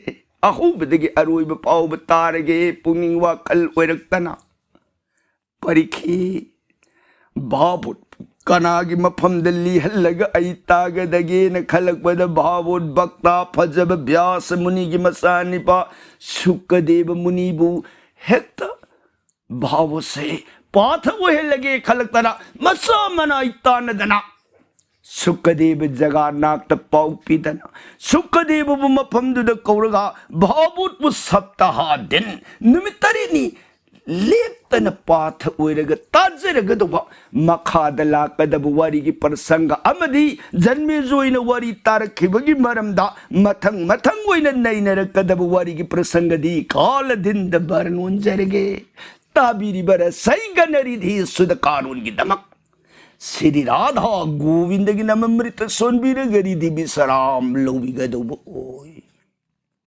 ꯑꯍꯧꯕꯗꯒꯤ ꯑꯔꯣꯏꯕ ꯐꯥꯎꯕ ꯇꯥꯔꯒꯦ, ꯄꯨꯛꯅꯤꯡ ꯋꯥꯈꯜ ꯑꯣꯏꯔꯛꯇꯅ꯫ ꯄꯔꯤꯈꯤ꯫ ꯚꯥꯕꯣꯠ ꯀꯅꯥꯒꯤ ꯃꯐꯝꯗ ꯂꯤꯍꯜꯂꯒ ꯑꯩ ꯇꯥꯒꯗꯒꯦꯅ ꯈꯜꯂꯛꯄꯗ, ꯚꯥꯕꯣꯠ ꯚꯛꯇ ꯐꯖꯕ ꯚ꯭ꯌꯥꯁ ꯃꯨꯅꯤꯒꯤ ꯃꯆꯥꯅꯤꯄꯥ ꯁꯨꯀꯗꯦꯕ ꯃꯨꯅꯤꯕꯨ ꯍꯦꯛꯇ ꯚꯥꯕꯣꯠꯁꯦ ꯄꯥꯊ ꯑꯣꯏꯍꯜꯂꯒꯦ ꯈꯜꯂꯛꯇꯅ, ꯃꯆꯥ ꯃꯅꯥꯏ ꯇꯥꯟꯅꯗꯅ ꯁꯨꯀꯗꯦꯕ ꯖꯒꯥꯅꯥꯊꯇ ꯄꯥꯎ ꯄꯤꯗꯅ, ꯁꯨꯀꯗꯦꯕꯕꯨ ꯃꯐꯝꯗꯨꯗ ꯀꯧꯔꯒ ꯚꯥꯕꯣꯠꯄꯨ ꯁꯞꯇꯥꯍꯥ ꯗꯤꯟ, ꯅꯨꯃꯤꯠ ꯇꯔꯦꯠꯅꯤ ꯂꯦꯞꯇꯅ ꯄꯥꯊ ꯑꯣꯏꯔꯒ ꯇꯥꯖꯔꯒꯗꯧꯕ, ꯃꯈꯥꯗ ꯂꯥꯛꯀꯗꯕ ꯋꯥꯔꯤꯒꯤ ꯄ꯭ꯔꯁꯪꯒ ꯑꯃꯗꯤ ꯖꯟꯃꯦꯖꯣꯏꯅ ꯋꯥꯔꯤ ꯇꯥꯔꯛꯈꯤꯕꯒꯤ ꯃꯔꯝꯗ ꯃꯊꯪ ꯃꯊꯪ ꯑꯣꯏꯅ ꯅꯩꯅꯔꯛꯀꯗꯕ ꯋꯥꯔꯤꯒꯤ ꯄ꯭ꯔꯁꯪꯒꯗꯤ ꯀꯥꯂ ꯗꯤꯟꯗ ꯕꯔꯟ ꯑꯣꯟꯖꯔꯒꯦ꯫ ꯇꯥꯕꯤꯔꯤꯕ ꯔꯁꯩꯒꯅ ꯔꯤꯙꯤ ꯁꯨꯗ ꯀꯥꯔꯣꯟꯒꯤꯗꯃꯛ ꯁ꯭ꯔꯤ ꯔꯥꯙꯥ ꯒꯣꯕꯤꯟꯗꯒꯤ ꯅꯃ ꯑꯃ꯭ꯔꯤꯇ ꯁꯣꯟꯕꯤꯔꯒ ꯔꯤꯙꯤ ꯕꯤꯁ꯭ꯔꯥꯝ ꯂꯧꯕꯤꯒꯗꯧꯕ ꯑꯣꯏ꯫